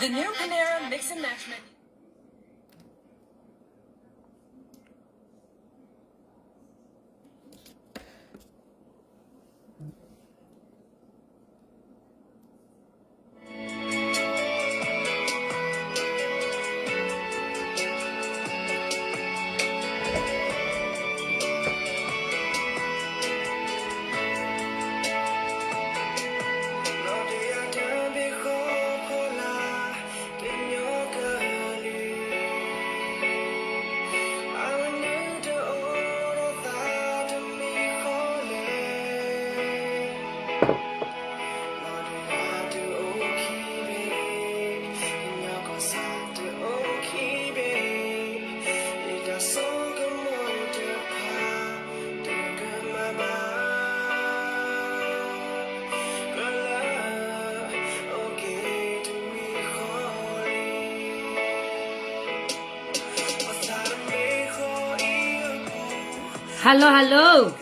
The new Panera Mix and Match menu. Hello, hello.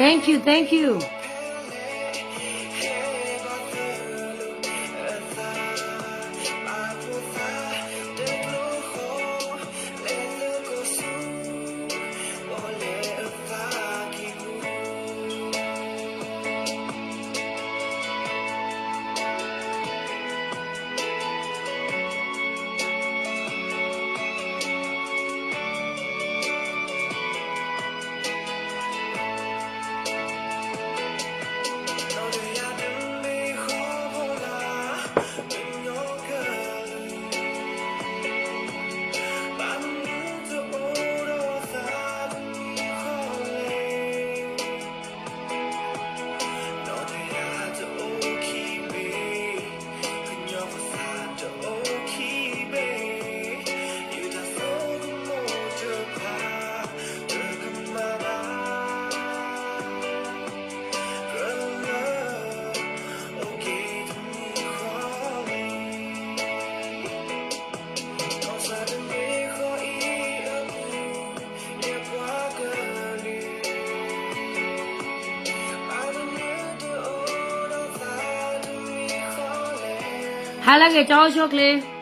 Thank you, thank you.ဟါလၢအဂ့ၤ ကၠီအိၣ်ဆူၣ်ချ့.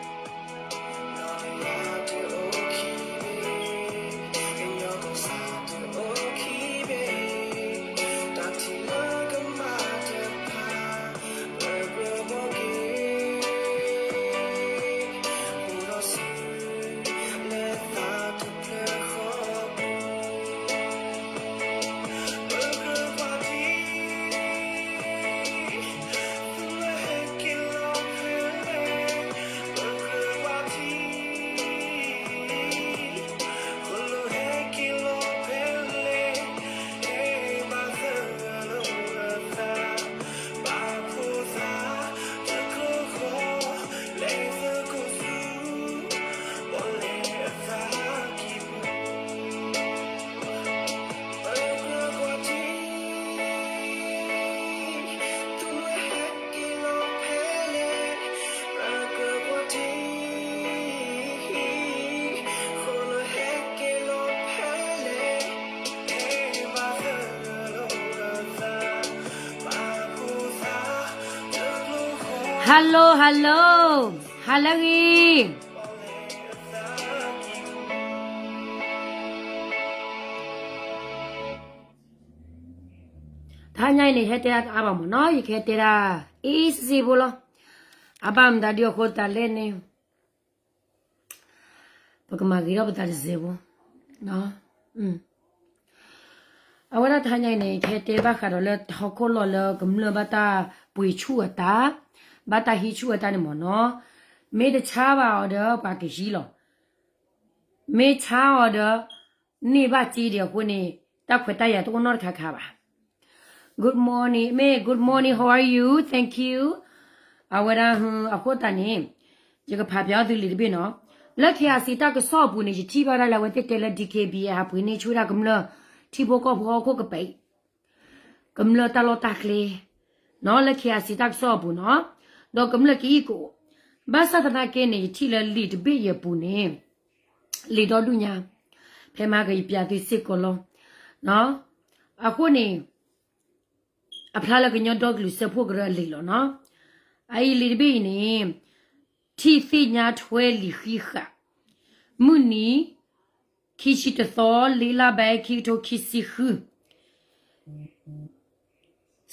Hello, hello. ဟါလၢအဂ့ၤ. တဟါညါအံၤန့ၣ် ယဟဲတဲဒၣ်တအါဘၣ်မ့ၢ်နီၤ, ယကဟဲတဲဒၣ်အ့စ့ဖိလီၤ. အဘၣ်မတၤဒုးအဃိသတးလဲၣ်န့ၣ် ပကမၤဂ့ၤထီၣ်ပသးတစဲးဖိ. အဝဲဒၣ်တဟါညါအံၤန့ၣ် ယကဟဲတဲဘၣ်ဃးဒီးလၢဟီၣ်ခိၣ်လီၢ်လၢကမျၢၢ်ဘၣ်တၢ်ပှ့ၤဆူၣ်အတၢ်, ဘၣ်တၢ်ဟံးဆူၣ်အတၢ်န့ၣ်မ့ၢ်နီၤ, မ့ၢ်တဆါဘၣ်အီၤဒီးပှၤကဟံးလီၤ. မ့ၢ်ဆါအီၤဒီး န့ၢ်ဘၣ်စ့ဒံးအဃိန့ၣ် တၢ်ခွဲးတၢ်ယာ်တအိၣ်နီတခါခါဘၣ်. Good morning မ့ၢ် good morning, how are you? Thank you. အဝဲဒၣ် အဃိသတးန့ၣ် ယကဖးပျၢ်သုလံာ်တဘ့ၣ်နီၤ. လၢ ခ့အစံး တၢ်ကစီၣ်အပူၤန့ၣ် ယထံၣ်ဘၣ်ဒၣ်လၢအဝဲသ့ၣ်တဲလၢ DKBA ဟးပှ့ၤန့ၢ်ဆူၣ်ဝဲဒၣ်ကမျၢၢ်ထံဖိကီၢ်ဖိဟီၣ်ခိၣ်ကပၤ ကမျၢၢ်တၢ်လီၢ်တၢ်ကျဲ နီၤ လၢ ခ့အစံး တၢ်ကစီၣ်အပူၤနီၤ, ဒီးကမျၢၢ်ကအံၣ်ကအိၣ်, ဘၣ်ဆၣ်သနာ်က့န့ၣ် ယထံၣ်လၢလံာ်တဘ့ၣ်အံၤအပူၤန့ၣ် လံာ်ဒီဒူၣ်ညါ, ဖဲမဟါကယပျၢ်သုစ့ၢ်ကီးလီၤ. အဃိန့ၣ် အဖျါလၢကညီဒီကလုာ်စၢဖှိၣ်ကရၢအလံာ်လီၤနီၤ. အအံၤလံာ်တဘ့ၣ်အံၤန့ၣ် ထံၣ်သ့ၣ်ညါထွဲလံာ်ဃံးဃာ်, မုၢ်နံၤ ခံဆံတသီ လ့လါဘဲ ခံကထိခံဆံဃု,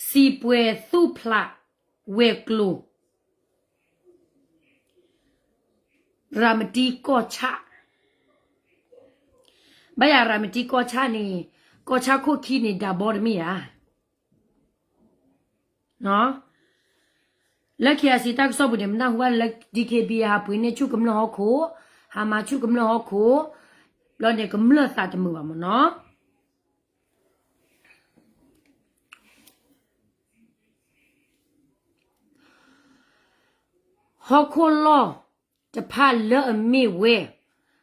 စံးပှဲၤသူၣ်ဖျးဝဲၤကျိၤ ရၤမတံကီၢ်ဆၣ်, ဘၣ်ယၤရၤမတံကီၢ်ဆၣ်န့ၣ် ကီၢ်ဆၣ်ခိၣ်ခံန့ၣ် ဒၣ်ဘီတမ့ၢ်ဧါ. လၢ ခ့အစံး တၢ်ကစီၣ်ပူၤန့ၣ် မနၢ်ဟူဘၣ်လၢ DKBA ဟးပှ့ၤန့ၢ်ဆူၣ်ကမျၢၢ်ဟီၣ်ခိၣ်, ဟးမၤဆူၣ်ကမျၢၢ်ဟီၣ်ခိၣ်, ဘျီန့ၣ်ကမျၢၢ်သးတမုာ်ဘၣ်မ့ၢ်နီၤ. ဟီၣ်ခိၣ်လီၢ်တဖၣ်လၢအမ့ၢ်ဝဲ,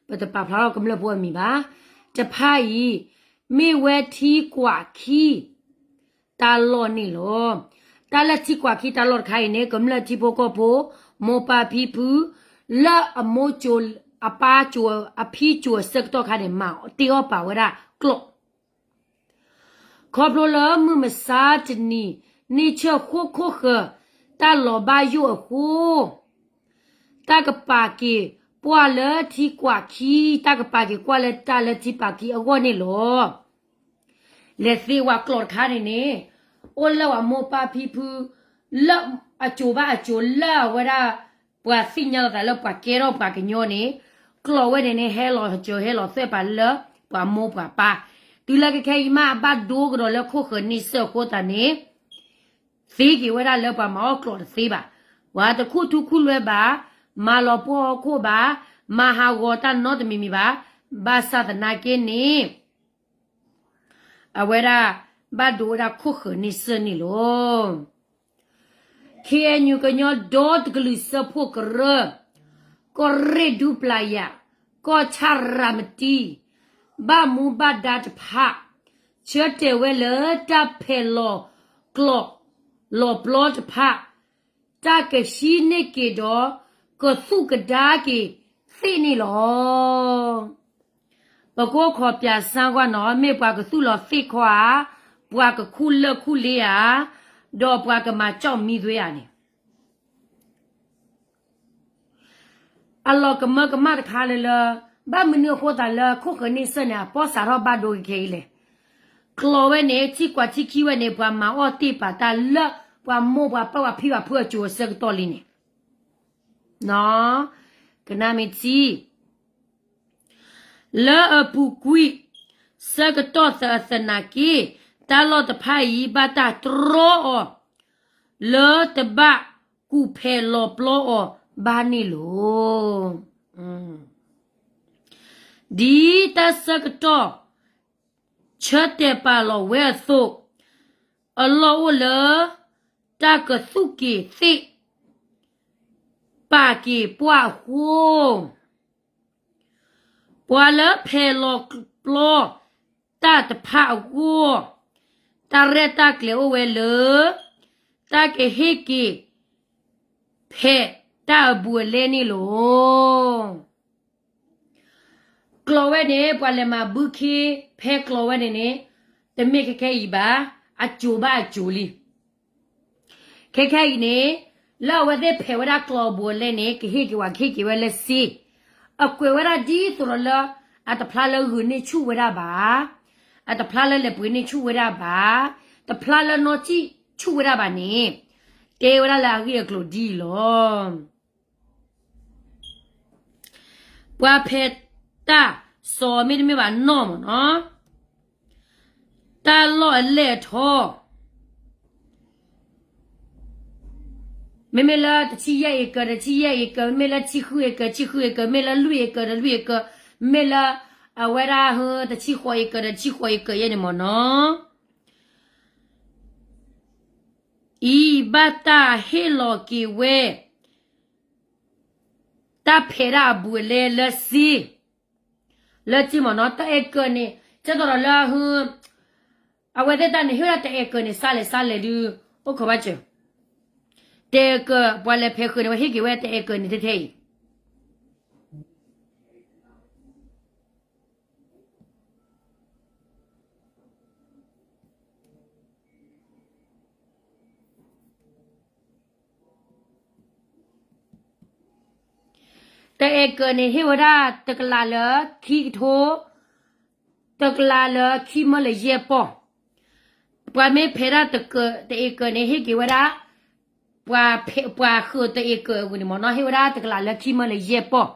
ပတပာ်ဖျါထီၣ်ကမျၢၢ်ဖိအမံၤဘၣ်, တဖၣ်အံၤ မ့ၢ်ဝဲထံကွၢ်ခံတၢ်လီၢ်န့ၣ်လီၤ. တၢ်လၢထံကွၢ်ခံတၢ်လီၢ်တခါအံၤန့ၣ် ကမျၢၢ်ထံဖိကီၢ်ဖိ မိၢ်ပၢ်ဖံဖု လၢအမိၢ်စိၤ အပၢ်စိၤ အဖံစိၤအဆၢကတီၢ်ခါန့ၣ် မၤတ့အီၣ်ပာ်ဝဲဒၣ်ကျိာ် ခီဖျိလၢမုၢ်မဆါတနံၤ န့ၢ်ဆၢၣ်ဃိၣ်ခိၣ်ဃၢၤ တၢ်လီၤဘၣ်ယိၣ်အဃိ, တၢ်ကပာ်က့ၤပှၢ်လၢထံကွၢ်ခံ, တၢ်ကပာ်က့ၤကွၢ်လၢတၢ်လၢထံပာ်ကံအဂီၢ်န့ၣ်လီၤ. လဲၤသ့ဝဲကျိာ်တခါန့ၣ်န့ၣ် အိၣ်လၢပှၤမိၢ်ပၢ်ဖံဖု လၢအစိၤဘၣ်အစိၤလၢအဝဲဒၣ် ပှၤသ့ၣ်ညါလီၤသးလၢပှၤကဲထီၣ်ပှၤကညီန့ၣ် ကျိာ်ဝဲန့ၣ်န့ၣ် ဟဲလီၤစၢၤဟဲလီၤသွဲၣ်ပာ်လၢပှၤမိၢ်ပှၤပၢ်, တုၤလၢခဲခဲအံၤမး အဘၣ်ဒိကဒီးလၢခိၣ်ဃၢၤန့ဆၢၣ်အဃိသတးန့ၣ် သ့က့ၤဝဲဒၣ်လၢပှၤမၤအီၣ်ကျိာ်တသ့ဘၣ်, ပှၤတခူၣ်ထူခူၣ်လွဲဘၣ်, မၤလီၤပှီၢ်ဟီၣ်ခိၣ်ဘၣ်, မၤဟးဂီၤတၢ်နီတမံၤမံၤဘၣ်, ဘၣ်ဆၣ်သနာ်က့န့ၣ် အဝဲဒၣ် ဘၣ်ဒိဝဲဒၣ်ခိၣ်ဃၢၤန့ဆၢၣ်န့ၣ်လီၤ. ခ့အဲၣ်ယူၣ် ကညီဒီတကလုာ်စၢဖှိၣ်ကရၢ, ကီၢ်ရ့ၣ်ဒူပျၢ်ယၤ, ကီၢ်ဆၣ်ရၤမတံ, ဘၣ်မူဘၣ်ဒါတဖၣ် ဆၢတဲာ်ဝဲလၢတၢ်ဖဲးလီၤကျိာ် လီၤပျီတဖၣ် တၢ်ကဟံးန့ၢ်က့ၤဒီး ကသူၣ်ကဒါက့ၤသ့ၣ်န့ၣ်လီၤ. ပကအိၣ်ခိးပၠးစၢ်ကွၢ်နီၤ မ့ၢ်ပှၤကသူၣ်လီၤသ့ၣ်ခီဧါ, ပှၤကခူၣ်လၢၢ်ခူၣ်လ့ဧါ, ဒီးပှၤကမၤကၠီၣ်မံသွ့ဧါန့ၣ် အလီၤကမၢကမၣ်တခါလၢလၢ, ဘၣ်မနုၤအဃိသတးလၢခိၣ်ဃၢၤန့ဆၢၣ်န့ၣ် အပီၢ်စးထီၣ်ဘၣ်ဒိကခဲအံၤလဲၣ်. ကျိာ်ဝဲန့ၣ် ထံကွၢ်ထံခံဝဲန့ၣ် ပှၤမၤအီၣ်တ့ၢ်ပာ်တၢ်လၢ ပှၤမိၢ်ပှၤပၢ်ပှၤဖံပှၤဖုအစိၤအဆၢကတီၢ်လံန့ၣ် ကနၣ်မ့ၢ်ထံ လၢအပူၤကွံာ် ဆၢကတီၢ်သနာ်က့ တၢ်လီၢ်တဖၣ်အံၤ ဘၣ်တၢ်တြီအီၤ လၢတဘၣ်ကူၣ်ဖဲးလီၤပျီအီၤဘၣ်န့ၣ်လီၤ. ဒ်တၢ်ဆၢကတီၢ် ဆၢတဲာ်ပာ်လီၤဝဲအသိး, အလီၢ်အိၣ်လၢ တၢ်ကသူၣ်က့ၤသ့ၣ် ပာ်က့ၤပှၢ်အဃိ, ပှၤလၢဖဲးလီၤပျီတၢ်တဖၣ်အဂီၢ်, တၢ်ရဲၣ်တၢ်ကျဲၤအိၣ်ဝဲလၢ တၢ်ကဟ့ၣ်က့ၤ ဖဲးတၢ်အဘူးအလဲန့ၣ်လီၤ. ကျိာ်ဝဲန့ၣ် ပှၤလဲၤမၤဘုခ့ဖဲကျိာ်ဝဲန့ၣ်န့ၣ် တမ့ၢ်ခဲခဲအံၤဘၣ်, အစိၤဘၣ်အစိၤလံ. ခဲခဲအံၤန့ၣ် လၢအဝဲသ့ၣ်ဖဲးဝဲဒၣ်ကျိာ်အဘူးအလဲန့ၣ် ကဟ့ၣ်က့ၤဝဲ ကဟ့ၣ်က့ၤဝဲလၢစ့, အကွဲးဝဲဒၣ်ဒ်သိးဒီးလၢ အတဖျါလၢဂုာ်န့ၢ်ဆူၣ်ဝဲဒၣ်ဘၣ်, အတဖျါလၢလဲၤပှ့ၤန့ၢ်ဆူၣ်ဝဲဒၣ်ဘၣ်, တဖျါလၢနီၣ်စံၣ်ဆူၣ်ဝဲဒၣ်ဘၣ်န့ၣ် တဲဝဲဒၣ်လၢအဂ့ၢ်အကျိၤဒ်အံၤလီၤ. ပှၤဖဲးတၢ်စီၤမ့တမ့ၢ်ဘၣ်နီၢ်မ့ၢ်နီၤ, တၢ်လီၢ်အလဲၢ်အထီ, မ့မ့ၢ်လၢတဆံယဲၢ်အ့ကၢ တဆံယဲၢ်အ့ကၢ, မ့မ့ၢ်လၢဆံဃုအ့ကၢ ဆံဃုအ့ကၢ, မ့ၢ်လၢလွံၢ်အ့ကၢ တလွံၢ်အ့ကၢ, မ့ၢ်လၢ အဝဲဒၣ်ဟၢ တဆံဃိး acre ဒီး တဆံဃိး acre ယဲန့ၣ်မ့ၢ်နီၤ အံၤ ဘၣ်တၢ်ဟ့ၣ်လီၤက့ၤဝဲ တၢ်ဖဲးဒၣ်အဘူးအလဲလၢစ့ လၢစ့မ့ၢ်နီၤ တ acre န့ၣ် ကဲသိးဒီးလၢဟၢ အဝဲသ့ၣ်တၢ်န့ၣ် ဟ့ၣ်ဝဲဒၣ်တ acre န့ၣ် စးလဲၤစးလဲၤဒုး အိၣ်ခိးဘၣ်စၢၤ တ acre ပှၤလဲၤဖဲးဃုာ်န့ၣ် ဝဲဟ့ၣ်က့ၤဝဲတ acre န့ၣ်ထဲထဲအံၤ တ acre န့ၣ် ဟ့ၣ်ဝဲဒၣ်တကလးလၢခံကထိ တကလးလၢခံမၢလၢယဲၢ်ပီၢ်, ပှၤမ့ၢ်ဖဲးဒၣ်တ acre န့ၣ် ဟ့ၣ်က့ၤဝဲဒၣ် ပှၤဃုာ်တ acre အဂီၢ်န့ၣ်မ့ၢ်နီၤ ဟ့ၣ်ဝဲဒၣ်တကလးလၢခံမၢလၢယဲၢ်ပီၢ်,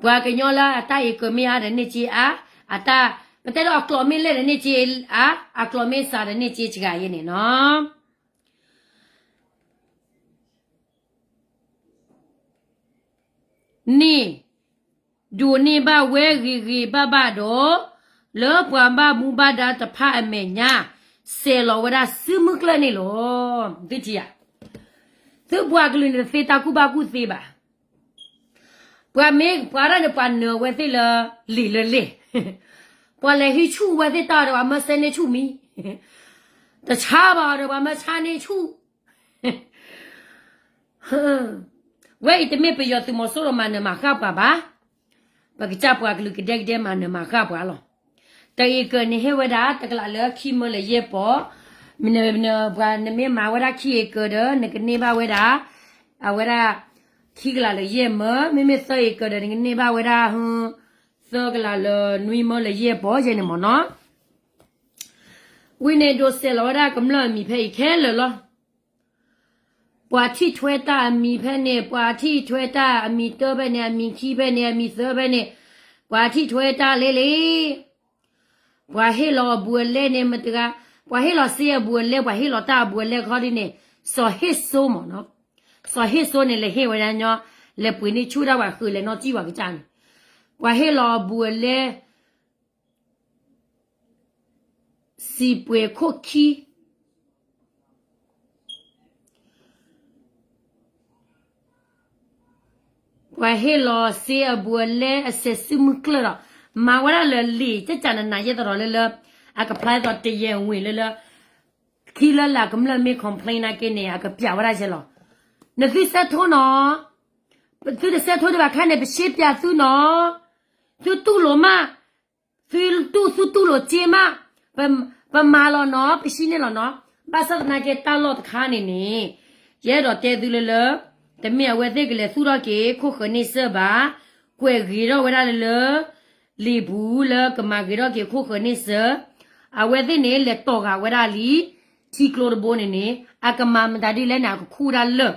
ပှၤကညီလၢအတၢ် acre မ့ၢ်အါဒီးန့ၢ်က့ၤအါ, အတၢ် ပတဲဒီးအကျိးမ့ၢ်လဲၢ်ဒီးန့ၢ်က့ၤအါ, အကျိးမ့ၢ်စှၤဒီးန့ၢ်က့ၤစှၤယဲန့ၣ်နီၤ န့ၣ် ဒိးန့ၢ်ဘၣ်ဝဲဂ့ၤဂ့ၤဘၣ်ဘၣ်ဒီး လၢပှၤဘၣ်မူဘၣ်ဒါတဖၣ်အမဲာ်ညါ ဆဲးလီၤဝဲဒၣ်စုမုၢ်ကျၢၢ်န့ၣ်လီၤ. သုထံၣ်ဧါ, သုပှၤကလုာ်န့ၣ်တသ့တၢ်ကူၣ်ဘၣ်ကူၣ်သ့ဘၣ်. ပှၤမ့ၢ်ပှၤဒၣ်န့ၣ် ပှၤနၢၤဝဲသ့ၣ်လၢ လံာ်လၢလံာ်, ပှၤလဲၤဟံးဆူၣ်ဝဲသ့ၣ်တၢ်ဒီး ပှၤမၢဆဲန့ၢ်ဆူၣ်မံ, တဆါဘၣ်ဒီး ပှၤမၢဆါန့ၢ်ဆူၣ် ဝဲအံၤတမ့ၢ်ပယီၤသုးမီၤစိရိၤမၤနၢၤမၤဃၣ်ပှၤဘၣ်. ပကစၢ်ပှၤကလုာ်ကဒဲကဒဲမၤနၢၤမၤဃၣ်ပှၤလီၤ. တ acre န့ၣ် ဟ့ၣ်ဝဲဒၣ်တကလးလၢခံမၢလၢယဲၢ်ပီၢ်, မ့ၢ်နမ့ၢ်မၤဝဲဒၣ်ခံ acre ဒီး နကန့ၢ်ဘၣ်ဝဲဒၣ် အဝဲဒၣ် ခံကလးလၢယဲၢ်မၢ, မ့မ့ၢ်သၢ acre ဒီး နကန့ၢ်ဘၣ်ဝဲဒၣ် သၢကလးလၢနွံမၢလၢယဲၢ်ပီၢ်ယဲန့ၣ်မ့ၢ်နီၤ. ဝံၤန့ၣ်ဒိးဆဲးလီၤဝဲဒၣ်ကမျၢၢ်အမံၤဖဲအံၤခဲလၢာ်လီၤ. ပှၤထံၣ်ထွဲတၢ်အမံၤဖဲန့ၣ်, ပှၤထံၣ်ထွဲတၢ်အမံၤတၢဖဲန့ၣ်, အမံၤခံဖဲန့ၣ်, အမံၤသၢဖဲန့ၣ်, ပှၤထံၣ်ထွဲတၢ်လဲလဲ, ပှၤဟ့ၣ်လီၤအဘူးအလဲန့ၣ်မတၤတဂၤ, ပှၤဟ့ၣ်လီၤစ့အဘူးအလဲ, ပှၤဟ့ၣ်လီၤတၢ်အဘူးအလဲခီဒ်န့ၣ်, စီၤဟ့ၣ်စိမ့ၢ်နီၤ, စီၤဟ့ၣ်စိန့ၣ် လဲၤဟ့ၣ်ဝဲဒၣ်ညီ, လဲၤပှ့ၤန့ၢ်ဆူၣ်ဒၣ်ပှၤဃုာ် လဲၤနီၢ်ကံၣ်ပှၤကစၢ်န့ၣ်, ပှၤဟ့ၣ်လီၤအဘူးအလဲ စံာ်ပှ့ၤခိၣ်ခံ, ပှၤဟ့ၣ်လီၤစ့အဘူးအလဲအဆဲးစုမုၢ်ကျၢၢ်ဒီး, မၤဝဲဒၣ်လၢလံာ် ကကနနၤယဲၢ်သရီးလၢလၢ, အကဖျါသိးတယဲၢ်ဝ့ၢ်လၢလၢ, ခံလၢလၢကမျၢၢ်မ့ၢ် complain နာ်က့န့ၣ် အကပျးဝဲဒၣ်ယဲလီၤ. နသုဆဲးထိနီၤ, သုတဆဲးထိဒံးဘၣ်ခါန့ၣ် ပရှဲပၠးသုနီၤ, သုတူၢ်လိာ်မး, သုတူၢ်သုတူၢ်လိာ်စ့မး, ပမၤလီၤနီၤ ပဟံးန့ၢ်လီၤနီၤ, ဘၣ်ဆၣ်သနာ်က့တၢ်လီၢ်တခါန့ၣ်န့ၣ်, ယအဲၣ်ဒိးတဲသုလၢလၢ, တမ့ၢ်အဝဲသ့ၣ်ကလဲၤသူၣ်ထီၣ်က့ၤခိၣ်ဃၢၤန့ၢ်စၢၤဘၣ်, ကွဲးဂ့ၤထီၣ်ဝဲဒၣ်လၢလၢ, လံာ်ပူၤလၢကမၤဂ့ၤထီၣ်က့ၤခိၣ်ဃၢၤန့ၢ်စၢၤ, အဝဲသ့ၣ်န့ၣ် လဲၤတီၢ်ဂာ်ဝဲဒၣ်လံ, ထံကျိတဘိန့ၣ်န့ၣ် အကမၤမတၤဒ်လဲၣ်န့ၣ် အကခူၣ်ဒၣ်လၢာ်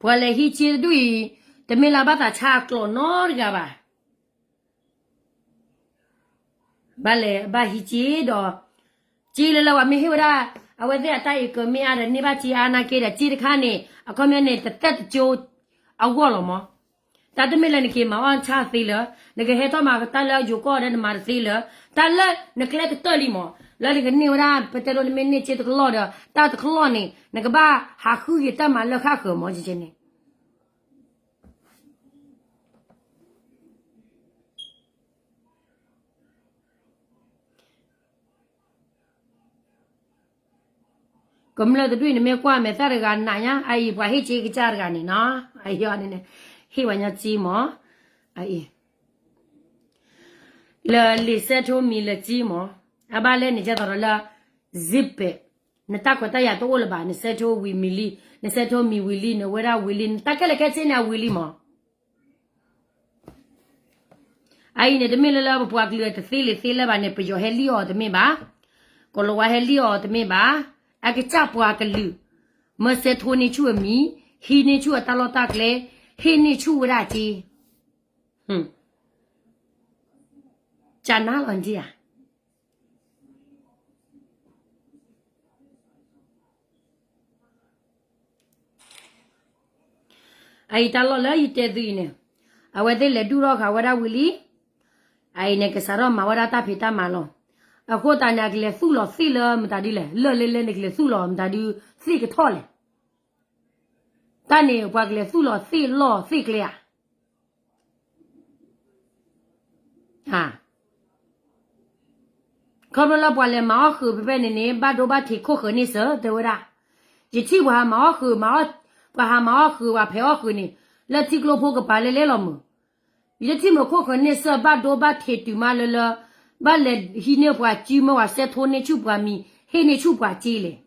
ပှၤလဲၤဟံးစ့တဒူၣ်အံၤ, တမ့ၢ်လၢဘၣ်သးဆါအကျိာ်နီတဂၤဘၣ်. ဘၣ်လဲၤဘၣ်ဟံးစ့ဒီး, စ့လၢလၢပှၤမ့ၢ်ဟ့ၣ်ဝဲဒၣ်, အဝဲသ့ၣ်အတၢ်အ့ၣ်ကၢၤမ့ၢ်အါဒီးန့ၢ်ဘၣ်စ့အါနာ်က့ဒီး စ့တခါန့ၣ် အခီပညီန့ၣ် တသ့ၣ်တကၠိအဂီၢ်လီၤမး. တၢ်တမ့ၢ်လၢနက့ၤမၤအီၣ်ဆၣ်သ့လၢ, နကဟဲထီၣ်မၤတၢ်လၢယိၤကီၢ်ဒီးနမၤတသ့လၢ, တၢ်လၢနကျဲကတၢၢ်လံမး, လၢနကန့ၢ်ဝဲဒၣ် ပတဲဒိနမ့ၢ်န့ၢ်စ့တကလီၢ်ဒီး တၢ်တကလီၢ်န့ၣ် နကဘၣ်ဟးဃုယတၢ်မၤလၢဃၣ်ဃၢၤမး ကကဲန့ၣ် ကမျၢၢ်တဒူၣ်အံၤ နမ့ၢ်ကွၢ်မဲာ်သၣ်တဂၤနးညါ, အအံၤပှၤဟ့ၣ်စ့ကစၢ်တဂၤန့ၣ်နီၤ, အအံၤန့ၣ် ဟ့ၣ်ဝဲညီစ့မး, အအံၤ လၢလံာ်စဲးထိမံၤလၢစ့မး, အဘၣ်လဲၣ်န့ၣ် ကဲသိးဒီးလၢ zip it, နတၢ်ခွဲးတၢ်ယာ်တအိၣ်လၢၤဘၣ်, နစဲးထိဝံၤမံၤလံ, နစဲးထိမံၤဝံၤလံ, နဝဲဒၣ်ဝံၤလံ, နတၢ်ခဲလၢာ်ခဲဆ့န့ၣ် အဝံၤလံမး. အအံၤန့ၣ် တမ့ၢ်လၢလၢပပှၤကလုာ်တသ့လံာ်သ့လဲၢ်ဘၣ်န့ၣ် ပယီၤဟဲလံၣ်အီၤတမ့ၢ်ဘၣ်. ကိၣ်လၤဝါဟဲလံၣ်အီၤတမ့ၢ်ဘၣ်, အကစၢ်ပှၤကလုာ်, မၢစဲးထိန့ၢ်ဆူၣ်အမံၤ, ဟံးန့ၢ်ဆူၣ်အတၢ်လီၢ်တၢ်ကျဲ, ဟ့ၣ်န့ၢ်ဆူၣ်ဝဲဒၣ်စ့, ကနၣ်လီၤဒံဧါ. အအံၤတၢ်လီၢ်လၢယတဲသုအံၤန့ၣ်, အဝဲသ့ၣ်လဲၤဒုၣ်ထီၣ်ဃာ်ဝဲဒၣ်ဝံၤလံ, အအံၤန့ၣ် ကစးထီၣ်မၤဝဲဒၣ်တၢ်ဖံးတၢ်မၤလီၤ. အဃိသတးန့ၣ် အကလဲၤသူၣ်လီၤသ့ၣ်လၢမတၤဒ်လဲၣ်, လၢၢ်လဲၢ်လဲၢ်န့ၣ် ကလဲၤသူၣ်လီၤမတၤဒုးသ့ၣ်ကထီၣ်လဲၣ်. တၢ်န့ၣ် ပှၤကလဲၤသူၣ်လီၤသ့ၣ်လီၢ်သ့ၣ်ကျဲဧါ. ခီဖျိလၢပှၤလဲၤမၤအီၣ်ဃုာ်ဖဲဖဲန့ၣ်န့ၣ် ဘၣ်ဒိဘၣ်ထံးခိၣ်ဃုာ်န့ၢ်စၢၤ တဲဝဲဒၣ်. ယထံၣ်ပှၤဟးမၤအီၣ်ဃုာ်, ပှၤဟးမၤအီၣ်ဃုာ် ပှၤဖဲးအီၣ်ဃုာ်န့ၣ် လၢထံကျိဖိကပၤလဲၤလဲၤလီၤမုၢ်. ယတထံၣ်မုၢ်ခိၣ်ဃုာ်န့ၢ်စၢၤ ဘၣ်ဒိဘၣ်ထံးတုၤမးလၢလၢ ဘၣ်လဲၤဟံးန့ၢ်ပှၤစုမၢ ပှၤစဲးထိန့ၢ်ဆူၣ်ပှၤမံၤ ဟ့ၣ်န့ၢ်ဆူၣ်ပှၤစ့လဲၣ်.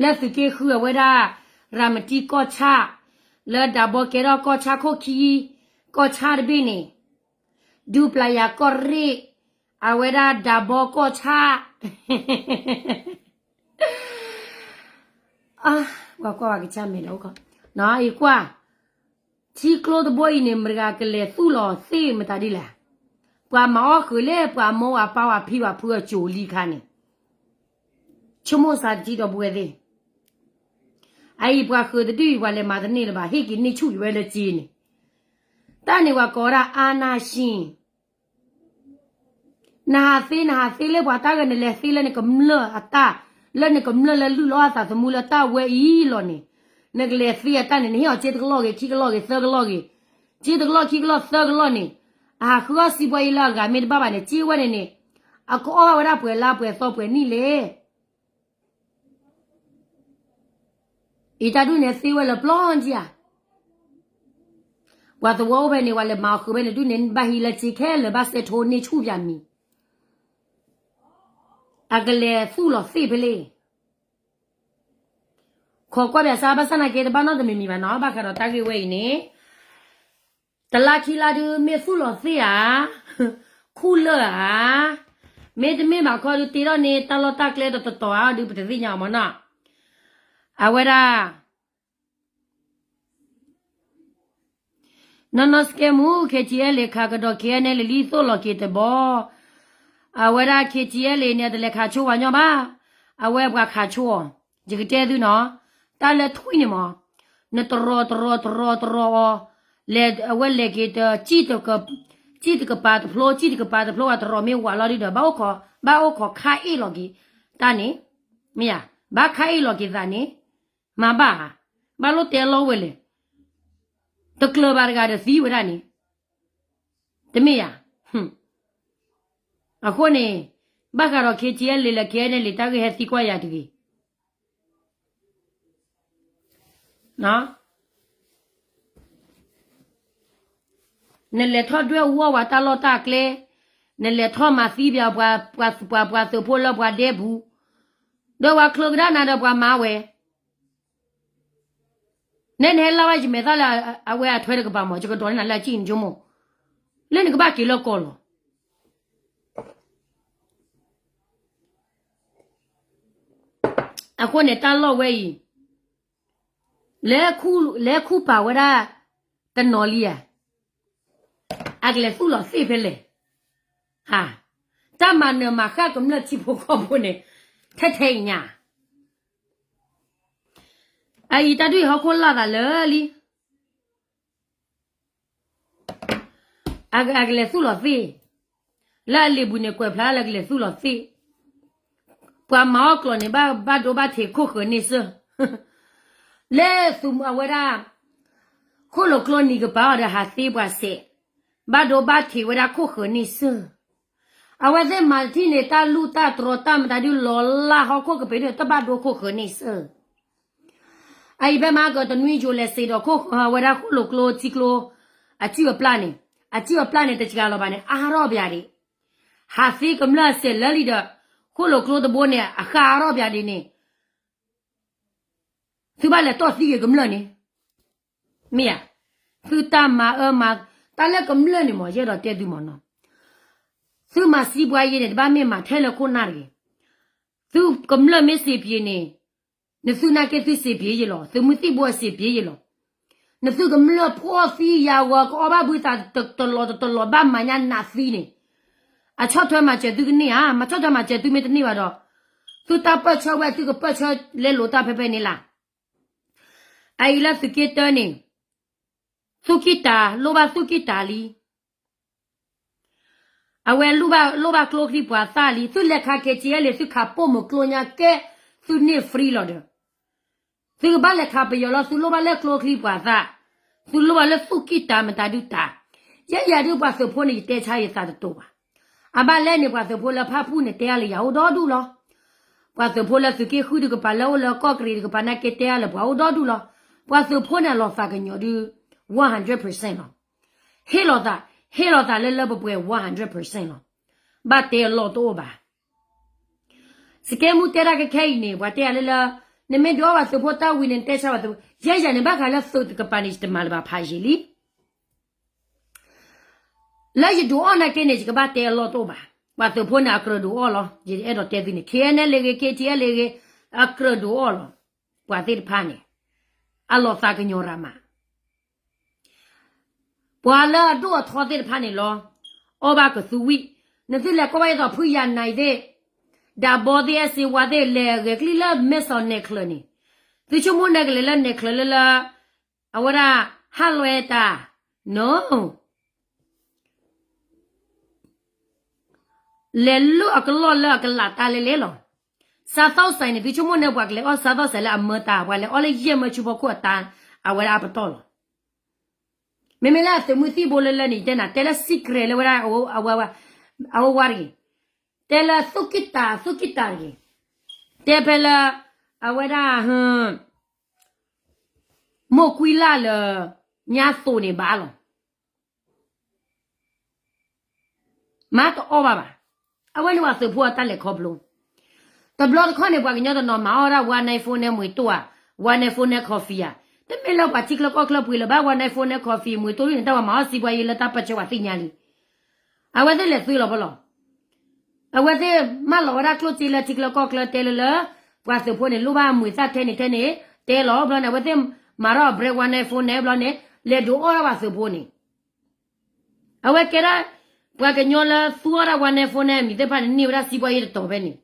လၢသုးက့ဃုအဝဲဒၣ် ရၤမတံကီၢ်ဆၣ်, လၢဒးဘီကဲထီၣ်ကီၢ်ဆၣ်ခိၣ်ခံ, ကီၢ်ဆၣ်တဘ့ၣ်န့ၣ်, ဒူပျၤယၤကီၢ်ရ့ၣ်, အဝဲဒၣ်ဒးဘီကီၢ်ဆၣ်, ပှၤကွၢ်ဝဲကစၢ်မဲာ်ဒီးအိၣ်ခီ, ယကွၢ်, ထံကျိတဘိအံၤန့ၣ် မတၤတဂၤကလဲၤသူၣ်လီၤသ့ၣ်မတၤဒ်လဲၣ်. ပှၤမၤအီၣ်ဃုာ်လၢ ပှၤမိၢ်ပှၤပၢ်ပှၤဖံပှၤဖုအစိၤလံခါန့ၣ် ဆိကမိၣ်စးတထံၣ်ဒီပုၢ်ဝဲၢ်သ့ၣ်, အအံၤပှၤဃုာ်တဒူၣ်အံၤ ပှၤလဲၤမၤတန့ၢ်လၢၤဘၣ် ဟ့ၣ်က့ၤန့ၢ်ဆူၣ်က့ၤဝဲလၢစ့န့ၣ်, တၢ်န့ၣ်ပှၤကိးဝဲဒၣ် အာဏာရှင်. နဟးသ့ နဟးသ့လၢပှၤတၢ်ဂ့ၢ် နလဲၤသ့လၢနကမျၢၢ်အတၢ်, လၢနကမျၢၢ်လၢလုၢ်လီၤအသးသမူလၢတၢ်ဝဲအံၤလီၤန့ၣ်, နကလဲၤသ့အတၢ်န့ၣ် နဟ့ၣ်အီၤစ့တကလီၢ်ဂ့ၤ ခံကလီၢ်ဂ့ၤ သၢကလီၢ်ဂ့ၤ, စ့တကလီၢ်ခံကလီၢ်သၢကလီၢ်န့ၣ်, အဟးဃုအီၣ်စံးပှၤအံၤလၢအဂၤမ့ၢ်တဘၣ်ဘၣ်န့ၣ် စ့ဝဲန့ၣ်န့ၣ်, အကအီၣ်ဘၣ်ဝဲဒၣ်ပှဲၤလါပှဲၤသီပှဲၤနံၣ်လဲၣ်. အံၤတၢ်ဒုးန့ၣ်သ့ဝဲလၢပျီၢ်ကံဧါ. ပှၤသဝီအိၣ်ဖဲန့ၣ် ပှၤလဲၤမၤအီၣ်ဃုာ်ဖဲန့ၣ်ဒုးန့ၣ် ဘၣ်ဟံးလၢစ့ခဲလၢာ် ဘၣ်စဲးထိန့ၢ်ဆူၣ်ပှၤမံၤ, အကလဲၤသူၣ်လီၤသ့ၣ်ဖဲလဲၣ်. ခိးကွၢ်ပၠးစါဘၣ်ဆၣ်နာ်က့ တဘၣ်နီတမံၤမံၤဘၣ်နီၤ ဘၣ်ဃးဒီးတၢ်ဂ့ၢ်ဝဲအံၤန့ၣ်, တလါခံလါဒုး မ့ၢ်သူၣ်လီၤသ့ၣ်ဧါ, ခူၣ်လၢၢ်ဧါ, မ့တမ့ၢ်ဘၣ်ခီဒုး တ့ထီၣ်န့ၢ်တၢ်လီၢ်တၢ်ကျဲတတီၤဧါဒုး ပတသ့ၣ်ညါအီၤမနီၤ. အဝဲဒၣ် နီၢ်နီၢ်စကဲမူ KTLA ခးကဒီး KNLA လံ သိၣ်လီၤက့ၤတဘီ, အဝဲဒၣ် KTLA န့ၣ် တလဲၤခးဆိဝဲညီဘၣ်, အဝဲပှၤခးဆိအီၤ, ယကတဲသုနီၤ, တၢ်လၢထွံၣ်န့ၣ်မး, နတရီတရီတရီတရီအီၤ, လဲၤအဝဲလဲၤက့ၤတ, စံၣ်တကပၤတဖျိ စံၣ်တကပၤတဖျိ ပှၤတရီမ့ၢ်ဝးလီၤဒုဒီး ဘၣ်အိၣ်ခိး, ဘၣ်အိၣ်ခိးခါအ့ၣ်လီၤက့ၤ, တၢ်န့ၣ်, မ့ၢ်ဧါ, ဘၣ်ခါအ့ၣ်လီၤက့ၤသးန့ၣ်, မၤဘၣ်ဧါ, ဘၣ်လိၣ်တဲလီၤဝဲလဲၣ်, တကျၢၤဘၣ်တဂၤဒီးသံဝဲဒၣ်န့ၣ်, တမ့ၢ်ဧါ. အဃိန့ၣ်, ဘၣ်ဃးဒီး KTLA လၢ KNLA တၢ်ဂ့ၢ်ဟဲသံကွၢ်ယၤတဂ့ၤ. နလဲၤထီၣ်ဒွဲၣ်အူအီၣ်ပှၤတၢ်လီၢ်တၢ်ကျဲ, နလဲၤထီၣ်မၤသံပၠး ပှၤ, ပှၤ, ပှၤသုးဖိလၢပှၤဒဲပူၤ, ဒီးပှၤချၢကဒါနၤဒီးပှၤမၤဝဲ နဲနဟဲလၢ်ဝဲယမဲာ်သၣ်လၢအဝဲအထွဲတကပၤမး ယကဒိးန့ၢ်နၤလၢအစံၣ်န့ၣ်ဆိကမိၣ်, လၢနကဘၣ်က့ၤလၢကီၢ်လီၤ. အဃိန့ၣ် တၢ်လီၢ်ဝဲအံၤ, လဲၤခူၣ်ပာ်ဝဲဒၣ်တနီၤလံဧါ, အကလဲၤသူၣ်လီၤသ့ၣ်ဖဲလဲၣ်, တၢ်မၤနၢၤမၤဃၣ်ကမျၢၢ်ထံဖိကီၢ်ဖိန့ၣ်, ထဲထဲအံၤညါ, အအံၤတၢ်ဒုးအံၤဟီၣ်ခိၣ်လၢ်သးလၢာ်လံ အကလဲၤသူၣ်လီၤသ့ၣ်, လၢအလံာ်ပူၤန့ၣ် ကွဲးဖျါလၢကလဲၤသူၣ်လီၤသ့ၣ်, ပှၤမၤအီၣ်ကျိာ်န့ၣ် ဘၣ်ဒိဘၣ်ထံးခိၣ်ဃၢၤန့ၢ်စၢၤ, လၢသုးမုၢ်အဝဲဒၣ်, ခိၣ်လိာ်ကျိနံၤကပၤအီၤဒီးဟးသ့ပှၤစဲး, ဘၣ်ဒိဘၣ်ထံးဝဲဒၣ်ခိၣ်ဃၢၤန့ၢ်စၢၤ, အဝဲသ့ၣ်မၤတထံၣ်န့ၣ် တၢ်လူၢ်တၢ်တြီၤတၢ်မတၤဒုးလီၤလၢဟီၣ်ခိၣ်ကပ့ၤန့ၣ် တဘၣ်ဒိခိၣ်ဃၢၤန့ၢ်စၢၤ အအံၤဖဲမၤကတနွံယိၤလဲၤစ့းဒီးခိၣ်ဃၢၤဝဲဒၣ်ခိၣ်လိာ်ကျိထံကျိ, အစုၣ်အပျၢ်န့ၣ်, အစုၣ်အပျၢ်န့ၣ် တစှၤလီၤဘၣ်န့ၣ် အါထီၣ်ပၠးဒံး, ဟးသ့ကမျၢၢ်အစဲးလၢာ်လံဒီး, ခိၣ်လိာ်ကျိတဘိန့ၣ် အဃၣ်အါထီၣ်ပၠးဒံးန့ၣ်, သုဘၣ်လဲၤတီၢ်သံက့ၤကမျၢၢ်န့ၣ်, မ့ၢ်ဧါ, သုတၢ်မၤအၢမၤ, တၢ်လၢကမျၢၢ်န့ၣ်မး ယအဲၣ်ဒိးတဲသုမးနီၤ, သုမၤစံးပှၤယဲန့ၣ် တဘၣ်မ့ၢ်မၤထဲလၢခိၣ်နၢ်တဂ့ၤ. သုကမျၢၢ်မ့ၢ်စံးပှၤန့ၣ် နသုနာ်က့သုစံးပှၤယဲလီၤ. သုးမုၢ်သံၣ်ဘိအစံးပှၤယဲလီၤ. နသုကမျၢၢ်ဖှီၣ်သံယၤဂီၤ ကအီၣ်ဘၣ်ဘုသးတလီၢ်တလီၢ် ဘၣ်မၤညါနးသံန့ၣ် အဆီၣ်ထွဲမၤစၢၤသုကန့ၢ်ဧါ. မၤဆီၣ်ထွဲမၤစၢၤသုမ့ၢ်တန့ၢ်ဘၣ်ဒီး သုတၢ်ပၢၢ်ဆၢဝဲ သုကပၢၢ်ဆၢလဲလိာ်တၢ်ဖဲဖဲန့ၣ်လၢ အအံၤလၢသုးက့တၢန့ၣ် သူၣ်ကံၢ်တၢ် လိၣ်ဘၣ်သူၣ်ကံၢ်တၢ်လံ. အဝဲလိၣ်ဘၣ်ကျိချံပှၤသၣ်လံ. သုလဲၤခး KTLA သုခးပိာ်မုၣ်ကျိညါကဲ သုန့ၢ် free လီၤဒီး သုကဘၣ်လဲၤခးပယီၤလီၤ. သုလိၣ်ဘၣ်လၢကျိချံပှၤသၣ်, သုလိၣ်ဘၣ်လၢသူၣ်ကံၢ်တၢ်မတၤဒုးတၢ်. ယဲယၤဒုးပှၤသုးဖိန့ၣ် ယတဲဆါယသးတတိာ်ဘၣ်. အဘၣ်လဲၣ်န့ၣ် ပှၤသုးဖိလၢဖၣ်ပူၣ်န့ၣ် တဲအါလၢယၤအိၣ်ဒီဒူၣ်လီၤ. ပှၤသုးဖိလၢသုးက့ဃုတကပၤ လၢအိၣ်လၢကီၢ်ကရံးတကပၤနာ်က့ တဲအါလၢပှၤအိၣ်ဒီဒူၣ်လီၤ. ပှၤသုးဖိန့ၣ် အလီၤသးကညီၤဒုး one hundred percent လီၤ. ဟ့ၣ်လီၤသး, ဟ့ၣ်လီၤသးလၢလၢပှဲၤပှဲၤ one hundred percent လီၤ. ဘၣ်တဲအလီၢ်တအိၣ်ဘၣ်. စကဲမူတဲတၢ်ကခဲအံၤန့ၣ် ပှၤတဲယၤလၢလၢ နမ့ၢ်ဒုးအီၣ်ပှၤသုးဖိတၢ်ဝံၤန့ၣ် နတဲဆါပှၤသုးဖိ, ယဲယၤန့ၣ် ဘၣ်ဃးလၢသုးတကပၤန့ၣ် ယတမၤလၢၤဘၣ်ဖးယံာ်လံ. လၢယဒုးအီၣ်နာ်က့န့ၣ် ယကဘၣ်တဲအလီၢ်တအိၣ်ဘၣ်. ပှၤသုးဖိန့ၣ် အကြၢးဒုးအီၣ်လီၤ. ယအဲၣ်ဒိးတဲသုန့ၣ် KNLA ဂ့ၤ KTLA ဂ့ၤ, အကြၢးဒုးအီၣ်လီၤ. ပှၤသ့ၣ်တဖၣ်န့ၣ် အလီၤသးကညီၤရၤမး. ပှၤလၢအဒိၣ်အထီသ့ၣ်တဖၣ်န့ၣ်လီၤ. အီၣ်ဘၣ်ကသူဝံၣ်, နသုလဲၤကွၢ်ဘၣ်ယဲသိးဖုယၤနၤအံၤသ့ၣ်, ဒးဘီသ့ၣ် အဲၣ်စ့ဝါသ့ၣ် လဲၤဂဲၤကလံၣ်လၢမဲၢ်စီၤနဲၣ်ချၢန့ၣ်, သုဆိကမိၣ်နဲၣ်ကလဲၤလၢနဲၣ်ချၢလၢလၢ အဝဲဒၣ် ဟးလွဲတၢ်, no. လဲၤလၢအကလီၢ်လၢအကလးတၢ်လဲၣ်လဲၣ်လီၤ. စးသီၣ်စဲးန့ၣ် သုဆိကမိၣ်န့ၣ်ပှၤကလဲၤအီၣ်စးသီၣ်စဲးလၢအမၢတၢ်, ပှၤလဲၤအီၣ်လၢယဲၢ်မၢဆူဖီခိၣ်အတၢ်, အဝဲဒၣ်အပတီၢ်လီၤ. မ့မ့ၢ်လၢအသုးမုၢ်သံၣ်ဘိလၢလၢန့ၣ် တဲနၤ တဲလၢ secret လၢဝဲဒၣ် အဝဲဝါတဂ့ၤ, တဲလၢသူၣ်ကံၢ်တၢ် သူၣ်ကံၢ်တၢ်တဂ့ၤ, တဲဖဲလၢ အဝဲဒၣ် မိၢ်ကွံလၢ်လၢ ညါသိးန့ၣ်ဘၣ်လီၤ. မၤတအီၣ်ဘၣ်ဘၣ်. အဝဲန့ၣ်ပှၤသုးဖိအတၢ်လဲၤခီဖျိ. တဘျီတခီၣ်န့ၣ် ပှၤကညီတနီၤမၤအီၣ်ဝဲဒၣ် one night four နဲမွ့ၤတိၢ်ဧါ, one night four နဲ coffee ဧါ. တမ့ၢ်လၢပှၤထံချၢကီၢ်ချၢပှ့ၤလၢၤဘၣ် one night four နဲ coffee မွ့ၤတိၢ်ဒ်န့ၣ် တၢ်ပှၤမၤအီၣ်စံးပှၤယဲလၢတၢ်ပၢဆှၢပှၤသ့ၣ်ညါလံ. အဝဲသ့ၣ်လဲၤသုးလီၤဖီလီၤ. အဝဲသ့ၣ်မၢလီၤဝဲဒၣ်ကျိၣ်စ့လၢထံချၢကီၢ်ချၢတဲလၢလၢ ပှၤသုးဖိန့ၣ် လိၣ်ဘၣ်မွ့ၤသၣ်ထဲန့ၣ်ထဲန့ၣ် တဲလီၤဘျီန့ၣ် အဝဲသ့ၣ်မၤထီၣ်အ brand one night four နဲဘျီန့ၣ် လဲၤဒုးအီၣ်ဒၣ်ပှၤသုးဖိန့ၣ် အဝဲကဲဒၣ် ပှၤကညီလၢသူအီၣ်ဒၣ် one night four နဲ အမံၤသ့ၣ်တဖၣ်န့ၣ် န့ၢ်ဝဲဒၣ်စံးပှၤယဲတတီၤဖဲန့ၣ်,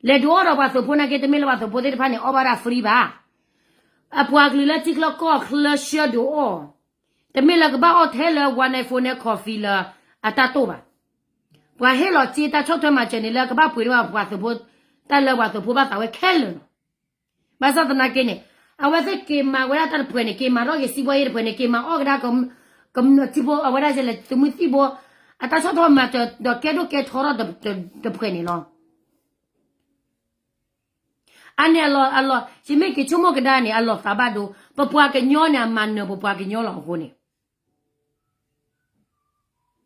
လဲၤဒုးအီၣ်ဒီးပှၤသုးဖိနာ်က့ တမ့ၢ်လၢပှၤသုးဖိသ့ၣ်တဖၣ်န့ၣ် အီၣ်ဘၣ်ဒၣ် free ဘၣ်. အပှၤကလုာ်လၢထံချၢကီၢ်ချၢဆှၢဒုးအီၣ်, တမ့ၢ်လၢကဘၣ်အီၣ်ထဲလၢ one night four နဲ coffee လၢအတၢ်တိၢ်ဘၣ်. ပှၤဟ့ၣ်လီၤစ့တၢ်ဆီၣ်ထွဲမၤစၢၤန့ၣ်လၢကဘၣ်ပှ့ၤန့ၢ်ပှၤသုးဖိ, တၢ်လၢပှၤသုးဖိဘၣ်သးဝဲခဲလၢာ်လီၤ. ဘၣ်ဆၣ်သနာ်က့န့ၣ် အဝဲသ့ၣ်က့ၤမၤဝဲဒၣ်တၢ်တဖှဲးန့ၣ် က့ၤမၤထီၣ်က့ၤစံးပှၤယဲတဖှဲးန့ၣ် က့ၤမၤအီၣ်ကဒါ ကမျၢၢ်ထံဖိ အဝဲဒၣ်လဲၤသုးမုၢ်သံၣ်ဘိ အတၢ်ဆီၣ်ထွဲမၤစၢၤဒီးကဲဒိၣ်ကဲထီထီၣ်တဖှဲးန့ၣ်လီၤ. အန့ၣ်အလီၢ်, အလီၢ်, ယမ့ၢ်က့ၤဆိကမိၣ်ကဒါန့ၣ် အလီၤသးဘၣ်ဒိ, ပပှၤကညီန့ၣ် အမၤနၢၤပပှၤကညီလီၤအဃိန့ၣ် အ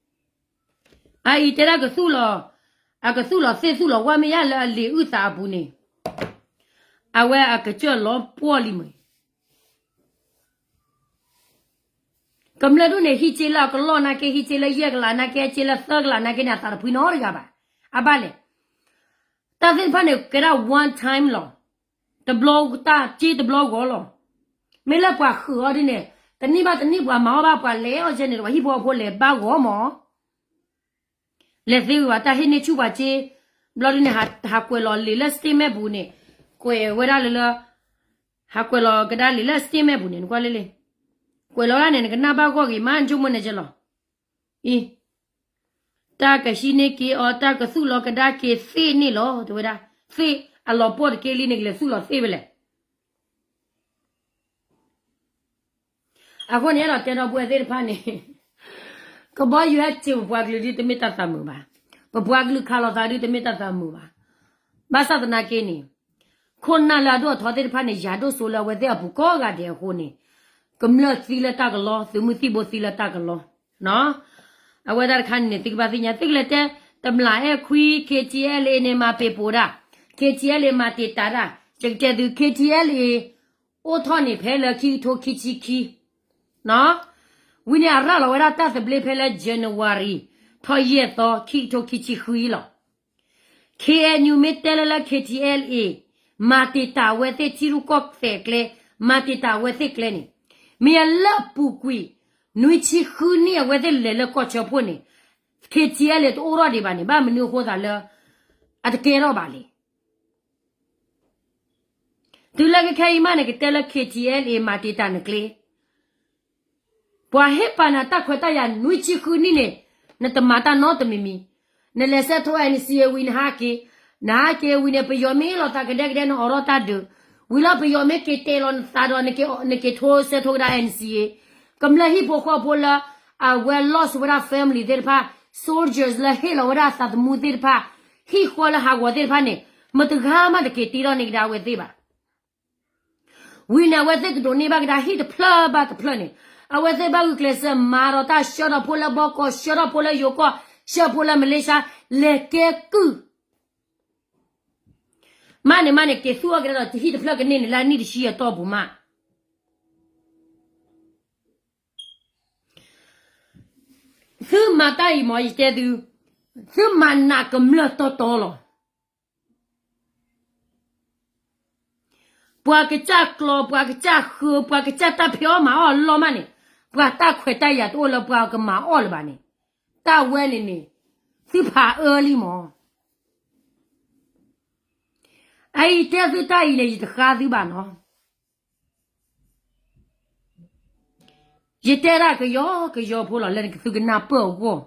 အံၤတဲဒၣ်ကသူၣ်လီၤ, အကသူၣ်လီၤသ့ၣ်သူၣ်လီၤဝါမ့ၢ်ယါလၢအလံာ်အုၣ်သးအပူၤန့ၣ်, အဝဲအကစၢၢ်လီၤပှီၢ်လံမ့ၢ် ကမျၢၢ်ဒူၣ်န့ၣ် ဟံးစ့လၢအကလီၢ်နာ်က့ ဟံးစ့လၢယဲၢ်ကလးနာ်က့ ဟံးစ့လၢသၢကလးနာ်က့န့ၣ် အသးတဖှံနီတဂၤဘၣ်. အဘၣ်လဲၣ်. တၢ်သ့ၣ်တဖၣ်န့ၣ် ကဲဒၣ် one time လီၤ. တဘျီတၢ်စ့တဘျီဂီၤလီၤ. မ့ၢ်လၢပှၤဃုာ်အီၤဒ်န့ၣ် တနံၣ်ဘၣ်တနံၣ်ပှၤမၤအီၣ်ဘၣ်ပှၤလဲၤအီၣ်ကဲန့ၣ် ပှၤဟံၣ်ဖိဃီဖိလဲၤဘၣ်ဂီၤမး လဲၤသ့ဝံၤဘၣ်တၢ်ဟ့ၣ်န့ၢ်ဆူၣ်ပှၤစ့, ဘျီဒ်န့ၣ် ဟးကွဲးလီၤလံာ်လၢ statement ပူၤန့ၣ်, ကွဲးဝဲဒၣ်လၢလၢ, ဟးကွဲးလီၤကဒါလံာ်လၢ statement ပူၤန့ၣ် နကွၢ်လၢလံ, ကွဲးလီၤဒၣ်န့ၣ် နကနၣ်ဘၣ်ဂီၢ်ဂ့ၤမး နဆိကမိၣ်န့ၣ်ကလီၤ. အံၤ, တၢ်ကဟံးန့ၢ်က့ၤအီၤ တၢ်ကသူၣ်လီၤကဒါက့ၤသ့ၣ်န့ၣ်လီၤ တဲဝဲဒၣ်, သ့ၣ်အလီၤပှီၢ်တက့ၢ်လံန့ၣ် ကလဲၤသူၣ်လီၤသ့ၣ်ဖဲလဲၣ်. အဃိန့ၣ် အဲၣ်ဒိးတဲဒီပုၢ်ဝဲၢ်သ့ၣ်တဖၣ်န့ၣ်, ကဘီယူၤဟဲစ့ပပှၤကလုာ်ဒ်တမ့ၢ်တၢ်သးမုာ်ဘၣ်. ပပှၤကလုာ်ခးလိာ်သးဒ်တမ့ၢ်တၢ်သးမုာ်ဘၣ်. ဘၣ်ဆၣ်သနာ်က့န့ၣ်, ခိၣ်နၢ်လၢအဒိၣ်အထီသ့ၣ်တဖၣ်န့ၣ် ယၤဒိၣ်စိလၢအဝဲသ့ၣ်အပူၤကိးဂၤဒဲးအဃိန့ၣ်, ကမျၢၢ်သံလၢတၢ်ကလီ, သုးမုၢ်သံၣ်ဘိသံလၢတၢ်ကလီ. အဝဲဒၣ်တခါန့ၣ် သုကဘၣ်သ့ၣ်ညါ, သုကလဲၤတဲ, တမျၢ်အဲၣ်ခွံ KTLA န့ၣ်မၤပ့ၤပိာ်ဒၣ်, KTLA မၤတံာ်တာ်ဒၣ်, ယကတဲသု KTLA အိၣ်ထီၣ်န့ၣ်ဖဲလၢခံကထိခံဆံခံ, ဝံၤန့ၣ်အရၤလီၤဝဲဒၣ်တၢ်သဘျ့ဖဲလၢ January ထီၣ်ယဲၢ်သီ ခံကထိခံဆံဃုအံၤလီၤ. K N U မ့ၢ်တဲလၢလၢ K T L A မၤတံာ်တာ်အဝဲသ့ၣ်ထံရူၢ်ကီၢ်သဲးကျဲ, မၤတံာ်တာ်အဝဲသ့ၣ်ကျဲန့ၣ်, မ့ၢ်အလၢအပူၤကွံာ် နွံဆံဃုနံၣ်အဝဲသ့ၣ်လဲၤလၢကီၢ်ဆၢဖှိၣ်န့ၣ်, K T L A တအိၣ်ထီၣ်ဒံးဘၣ်န့ၣ်, ဘၣ်မနုၤအဃိသးလၢ အတကဲထီၣ်ဘၣ်လဲၣ်. တုၤလၢခဲခဲအံၤမးန့ၣ် ကတဲလၢ K T L A မၤတံာ်တာ်နကျဲ, ပှၤဟ့ၣ်ပာ်နၤတၢ်ခွဲးတၢ်ယာ်နွံဆံဃုနံၣ်န့ၣ်, နတမၤတၢ်နီတမံၤမံၤ, နလဲၤဆဲးထိ N C A ဝံၤနဟးက့ၤ, နဟးက့ၤဝံၤန့ၣ် ပယီၤမ့ၢ်လီၤသးကဒဲကဒဲ နအိးထီၣ်တၢ်ဒုး, ဝံၤလီၤပယီၤမ့ၢ်က့ၤတဲာ်လီၤနသးဒီး နက့ၤထိဆဲးထိကဒါ N C A, ကမျၢၢ်ဟံၣ်ဖိဃီဖိလၢ အဝဲ lost ဝဲဒၣ် family သ့ၣ်တဖၣ်, soldiers လၢဟ့ၣ်လီၤဝဲဒၣ်သးသမူသ့ၣ်တဖၣ်, ဟံၣ်ဃီလၢဟးဂီၤသ့ၣ်တဖၣ်န့ၣ်, မတဂၤမးတက့ၤတ့ထီၣ်န့ၢ်ကဒါအဝဲသ့ၣ်ဘၣ်. ဝံၤန့ၣ် အဝဲသ့ၣ်ကဒိးန့ၢ်ဘၣ်ကဒါဟံၣ်တဖျၢၣ်ဘၣ်တဖျၢၣ်န့ၣ်, အဝဲသ့ၣ်ဘၣ်ဂုာ်ကျဲးစၢးမၤဒီးတၢ်ဆှၢထီၣ်ဖိလၢဘီကီၢ်, ဆှၢထီၣ်ဖိလၢယိၤကီၢ်, ဆှၢဖိလၢမလ့ၡါ, လဲၤကဲကုၢ် မးန့ၣ်မးန့ၣ် က့ၤသူၣ်အီၣ်ကဒါဒီးတဟံၣ်တဖျၢၣ်ကန့ၢ်န့ၣ်လၢအနံၣ်တဆံအတီၢ်ပူၤမး. သုမၤတၢ်အံၤမ့ၢ်ယတဲသု, သုမၤနးကမျၢၢ်တီတီလီၤ. ပှၤကစၢ်ကျီ, ပှၤကစၢ်ဃၢ, ပှၤကစၢ်တၢ်ဖံးအီၣ်မၤအီၣ်လီၤမးန့ၣ်, ပှၤတၢ်ခွဲးတၢ်ယာ်တအိၣ်လၢပှၤကမၤအီၣ်လၢၤဘၣ်န့ၣ်, တၢ်ဝဲန့ၣ်န့ၣ် သုဖးအၢလံမး. အအံၤတဲသုတၢ်အံၤန့ၣ် ယတဃါသုဘၣ်နီၤ. ယတဲဒၣ်ကယီကယီဖိလီၤ လၢသုကနၢ်ပၢၢ်အဂီၢ်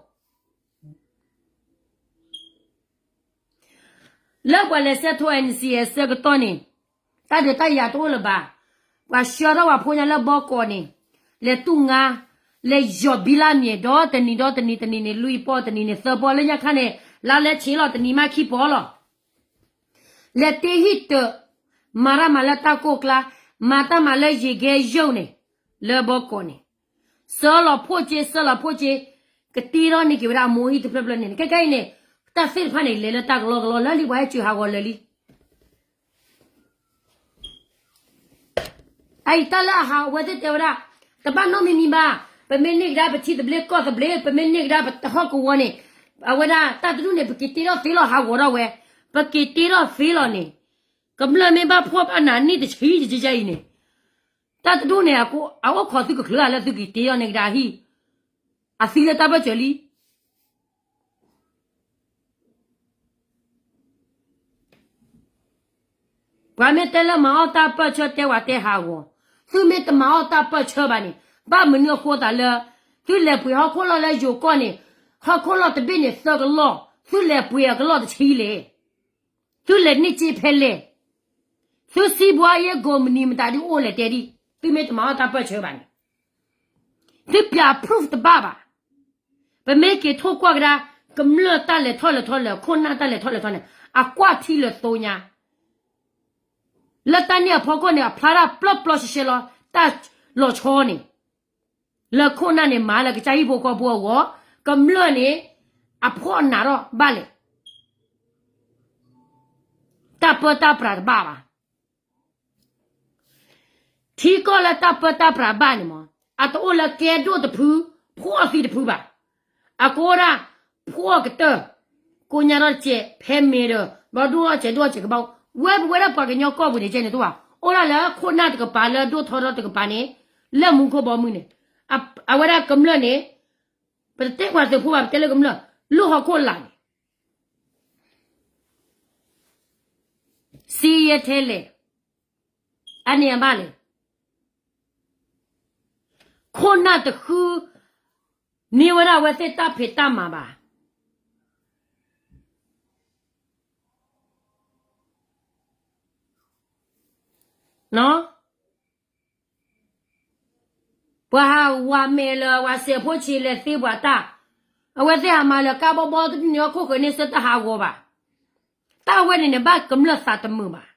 လၢပှၤလဲၤဆဲးထိ N C A အဆၢကတီၢ်န့ၣ်, တၢ်ဒုးတၢ်ယၤတအိၣ်လၢၤဘၣ်. ပှၤဆှၢထီၣ်ပှၤဖိညါလၢဘီကီးန့ၣ်, လဲၤတူၢ်ငါ, လဲၤယီၤဘံလၢ်မံၤ ဒီးတနံၤဒီးတနံၤတနံၤန့ၣ် လွံၢ်ပီၢ်တနံၤန့ၣ်သၢပီၢ် လၢညါခါန့ၣ် လါလဲဆံးလီၤ တနံၤမးခံပီၢ်လီၤ. လဲၤတ့ဟံၣ်တၢး, မၤတၢ်မၤလၢတၢ်ကိၢ်ကျါ, မၤတၢ်မၤလၢယံၤကဲယိာ်န့ၣ်, လၢဘီကီးန့ၣ်, စၢလီၤဖိက့, စၢလီၤဖိက့, ကတ့ထီၣ်န့ၢ်က့ၤဝဲဒၣ်အမိၢ်ဟံၣ်တဖျၢၣ်ဖျၢၣ်န့ၣ် ခဲကနံၣ်အံၤန့ၣ်, တၢ်သ့ၣ်တဖၣ်န့ၣ် လဲၤလၢတၢ်ကလီကလီလၢလံ ပှၤဟဲစၢၤဟးဂီၤလၢာ်လံ. အအံၤတၢ်လၢအဟး အဝဲသ့ၣ်တဲဝဲဒၣ်, တဘၣ်နီတမံၤမံၤဘၣ်. ပမ့ၢ်န့ၢ်ကဒါပထံသဘျ့ကီၢ်သဘျ့, ပမ့ၢ်န့ၢ်ကဒါပဟီၣ်ကဝီၤန့ၣ်, အဝဲဒၣ်တၢ်တဒူၣ်န့ၣ် ပက့ၤတ့ထီၣ်သ့လီၤ ဟးဂီၤထီၣ်ဝဲ, ပက့ၤတ့ထီၣ်သ့လီၤန့ၣ်, ကမျၢၢ်မ့ၢ်ဘၣ်ဖှီၣ်ဘၣ်နးနံၣ်တဆံယကယအံၤန့ၣ်, တၢ်တဒူၣ်န့ၣ် အအိၣ်ခိးသုကချုးဧါ လၢသုက့ၤတ့ထီၣ်န့ၢ်ကဒါဟံၣ်, အသံလၢတၢ်ပၢၢ်ဆၢလံ. ပှၤမ့ၢ်တဲလၢမၤအီၣ်တၢ်ပၢၢ်ဆၢ တဲဝဲတဲဟးဂီၤ, သုမ့ၢ်တမၤအီၣ်တၢ်ပၢၢ်ဆၢဘၣ်န့ၣ်, ဘၣ်မနုၤအဃိသးလၢ သုလဲၤပှ့ၤဟီၣ်ခိၣ်လီၢ်လၢယိၤကီၢ်န့ၣ်, ဟီၣ်ခိၣ်လီၢ်တဘ့ၣ်န့ၣ်သၢကလီၢ်, သုလဲၤပှ့ၤအကလီၢ်တဆံလဲၣ်. သုလဲၤန့ၢ်စ့ဖဲလဲၣ်. သုစံးဘှါယဲၢ်ကိးမနံၤမတၤဒုအိၣ်လဲၤတဲဒံး, သုမ့ၢ်တမၤအီၣ်တၢ်ပၢၢ်ဆၢဘၣ်န့ၣ်, သုပျး proof တဘၣ်ဘၣ်. ပမ့ၢ်က့ၤထိၣ်ကွၢ်ကဒါ ကမျၢၢ်တၢ်လဲၤထီၣ်လဲၤထီလဲၣ်, ခိၣ်နၢ်တၢ်လဲၤထီၣ်လဲၤထီန့ၣ် အကွၢ်ထံလၢသိညါ, လၢတၢ်န့ၣ်အဖီခိၣ်န့ၣ် အဖျါတၢ်ပျီပျီရှဲရှဲလီၤ, တၢ်လီၤဆီန့ၣ်, လၢခိၣ်နၢ်န့ၣ် မၤလၢကစၢ်ဟံၣ်ဖိဃီဖိအဂီၢ်, ကမျၢၢ်န့ၣ် အဖှီၣ်နးထီၣ်ဘၣ်လဲၣ်. တၢ်ပၢတၢ်ပြးတဘၣ်ဘၣ်. ထံကီၢ်လၢတၢ်ပၢတၢ်ပြးဘၣ်န့ၣ်မး, အတအိၣ်လၢကဲဒိၣ်တဖု, ဖှီၣ်သံတဖုဘၣ်. အကအိၣ်ဒၣ် ဖှီၣ်ကတၢၢ်, ကိညါထီၣ်တစဲး, ဖဲမ့ၢ်ဒီး ဘျီဒိၣ်ထီၣ်စဲး ဒိၣ်ထီၣ်စဲးကဘၣ်, ဝဲပဝဲဒၣ်ပှၤကညီကီၢ်ပူၤန့ၣ် ကဲန့ၣ်တအိၣ်ဘၣ်, အိၣ်ဒၣ်လၢခိၣ်နၢ်တကပၤလၢဒိၣ်ထီၣ်ထီၣ်တကပၤန့ၣ်, လၢမူခိၣ်ဘီမုၢ်န့ၣ်, အဝဲဒၣ်ကမျၢၢ်န့ၣ်, ပတတဲပှၤသုးဖိဘၣ် ပတဲလၢကမျၢၢ်, လၢဟီၣ်ခိၣ်လာ်န့ၣ် စံယဲထဲလဲၣ်, အန့ၣ်အဘၣ်လဲၣ်. ခိၣ်နၢ်တဃု န့ၢ်ဝဲဒၣ်အဝဲသ့ၣ်တၢ်ဖံးတၢ်မၤဘၣ်. ပှၤဟးဝးမဲာ်လၢ ဝးစဲးဖိဆံးလဲၤသ့ပှၤတၢ်, အဝဲသ့ၣ်ဟးမၤလၢကါဘီဘီတဒူၣ်န့ၣ် ဟီၣ်ခိၣ်ဃၢၤန့ၣ် စၢတၢ်ဟးဂီၤဘၣ်. တၢ်ဝဲန့ၣ်န့ၣ် ဘၣ်ကမျၢၢ်သးတမုာ်ဘၣ်.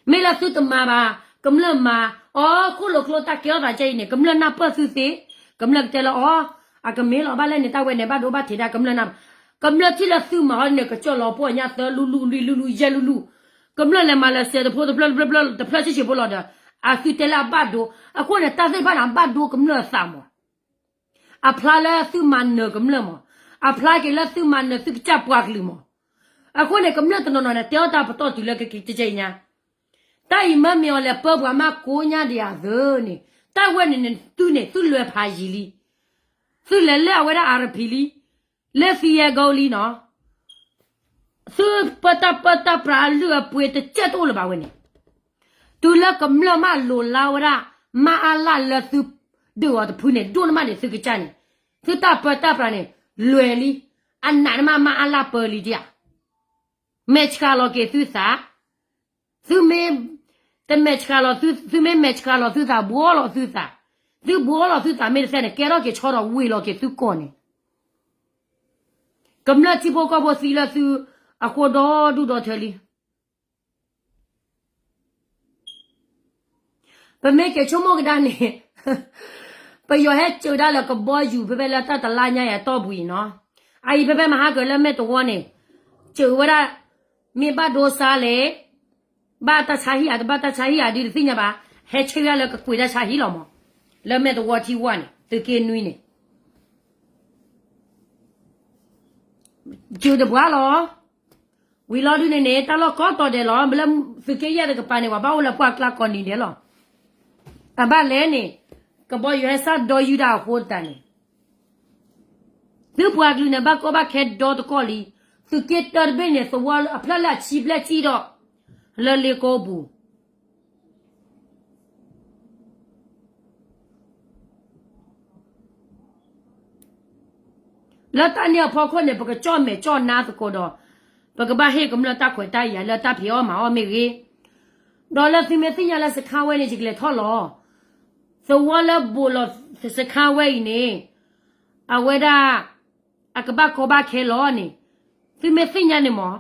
မ့ၢ်လၢသုတမၤဘၣ်, ကမျၢၢ်မၤ, အီၤခိၣ်လိာ်ကျိတၢ်ကဲထီၣ်သးကဲအံၤန့ၣ် ကမျၢၢ်နၢ်ပၢၢ်သုသ့, ကမျၢၢ်ကတဲလၢအီၤ, အကမ့ၢ်လီၤဘၣ်လဲၣ်န့ၣ် တၢ်ဝဲန့ၣ် ဘၣ်ဒိဘၣ်ထံးဒၣ်ကမျၢၢ်နၢ်, ကမျၢၢ်ထံၣ်လၢသုမၤအီၤန့ၣ် ကစၢၢ်လီၤပှီၢ်ညါသၢလူၢ်လူၢ်လွံၢ်လူၢ်ယဲၢ်လူၢ်လူၢ်, ကမျၢၢ်လဲၤမၤလၢစဲးတဖိတဖျၢၣ်တဖျၢၣ်တဖျၢၣ်ဆံးဆံးဖိလီၤဒီး, အသုတဲလၢအဘၣ်ဒိ, အဃိန့ၣ် တၢ်သ့ၣ်တဖၣ်န့ၣ် အဘၣ်ဒိကမျၢၢ်အသးမး. အဖျါလၢသုမၤနၢၤကမျၢၢ်မး, အဖျါက့ၤလၢသုမၤနၢၤသုကစၢ်ပှၤကလုာ်မး. အဃိန့ၣ် ကမျၢၢ်တနီၤနီၤန့ၣ် တဲအီၣ်တၢ်ပတီၢ်တုၤလၢကက့ၤတကဲအံၤညါ, တၢ်အံၤမ့မ့ၢ်အီၤလဲၤပၢပှၤမးကိးညါဒံးဧါသၢန့ၣ်, တၢ်ဝဲန့ၣ်န့ၣ် သုန့ၣ် သုလဲၤဖးယံာ်လံ, သုလဲၤလၢအဝဲဒၣ် အရဖံ လံ, လၢသံယဲၢ်ကီလံနီၤ. သုပၢတၢ်ပၢတၢ်ပြးအလုၢ်အပှ့ၤတကဲတအိၣ်လၢၤဘၣ်ဝဲန့ၣ်, တုၤလၢကမျၢၢ်မးလိၤလါဝဲဒၣ် မါအါလၢ်လၢသုဒုးအီၤတဖုန့ၣ် ဒိၣ်နမးန့ၣ်သုကစၢ်န့ၣ်, သုတၢ်ပၢတၢ်ပြးန့ၣ် လွဲၤလံ, အနးနမး မါအါလၢ်ပၢလံဒံဧါ. မဲာ်ဆှးလီၤက့ၤသုသး, သုမ့ၢ်, တမဲာ်ဆှးလီၤသု, သုမ့ၢ်မဲာ်ဆှးလီၤသုသး ဘှီလီၤသုသး, သုဘှီလီၤသုသးမ့ၢ်တသ့န့ၣ် ကဲထီၣ်က့ၤဆီဒီးဝ့ၤလီၤက့ၤသုကီၢ်န့ၣ်, ကမျၢၢ်ထံဖိကီၢ်ဖိသံလၢသုအဃိဒီဒူၣ်ဒီထၢလံ. ပမ့ၢ်က့ၤဆိကမိၣ်ကဒါန့ၣ်, ပယီၤဟဲစၢၤဒၣ်လၢကဘီယူၤ ဖဲဖဲလၢတၢ်တလါညါအံၤအတီၢ်ပူၤအံၤနီၤ, အအံၤဖဲဖဲမဟါကၢၤလၢမဲာ်တဝီန့ၣ်, စၢၤဝဲဒၣ်, မ့ၢ်ဘၣ်ဒိစါလဲၣ်, ဘၣ်တၢ်ဆါဟံၣ်ဧါ တဘၣ်တၢ်ဆါဟံၣ်ဧါဒုးတသ့ၣ်ညါဘၣ်, ဟဲဆၢဒၣ်လၢကကွံာ်တၢ်ဆါဟံၣ်လီၤမး, လၢမဲာ်တဝီထံဝဲန့ၣ် သုးက့နွံန့ၣ် စၢၤတပှၤလီၤ. ဝံၤလီၤဒုန့ၣ်န့ၣ် တၢ်လီၢ်ကီတီၤဒဲးလီၤ, လၢသုးက့ယဲၢ်တကပၤန့ၣ် ပှၤဘၣ်အိၣ်လၢပှၢ်ကျါကိးနံၤဒဲးလီၤ. အဘၣ်လဲၣ်န့ၣ်, ကဘီယူၤဟဲစၢ်ဒီယူဒၣ်အဃိတၢ်န့ၣ်, သုပှၤကလုာ်န့ၣ် ဘၣ်ကီဘၣ်ခဲဒီတကီၢ်လံ, သုးက့တၢတဘ့ၣ်န့ၣ် သဝီအဖျၢၣ်လၢအဆံဘျဲၣ်စံၣ်ဒီး, လၢလ့ကိပူၤ လၢတၢ်န့ၣ်အဖီခိၣ်န့ၣ် ပကကၠီၣ်မဲာ်ကၠီၣ်နါသကိးဒီး, ပကဘၣ်ဟ့ၣ်ကမျၢၢ်တၢ်ခွဲးတၢ်ယာ်လၢတၢ်ဖံးအီၣ်မၤအီၣ်မ့ၢ်ဂ့ၤ, ဒီးလၢသုမ့ၢ်သ့ၣ်ညါလၢစခါဝဲန့ၣ် ယကလဲၤထီၣ်လီၤ, သဝီလၢဘူးလီၤစခါဝဲအံၤန့ၣ်, အဝဲဒၣ် အကဘၣ်ကီဘၣ်ခဲလီၤန့ၣ်, သုမ့ၢ်သ့ၣ်ညါန့ၣ်မး,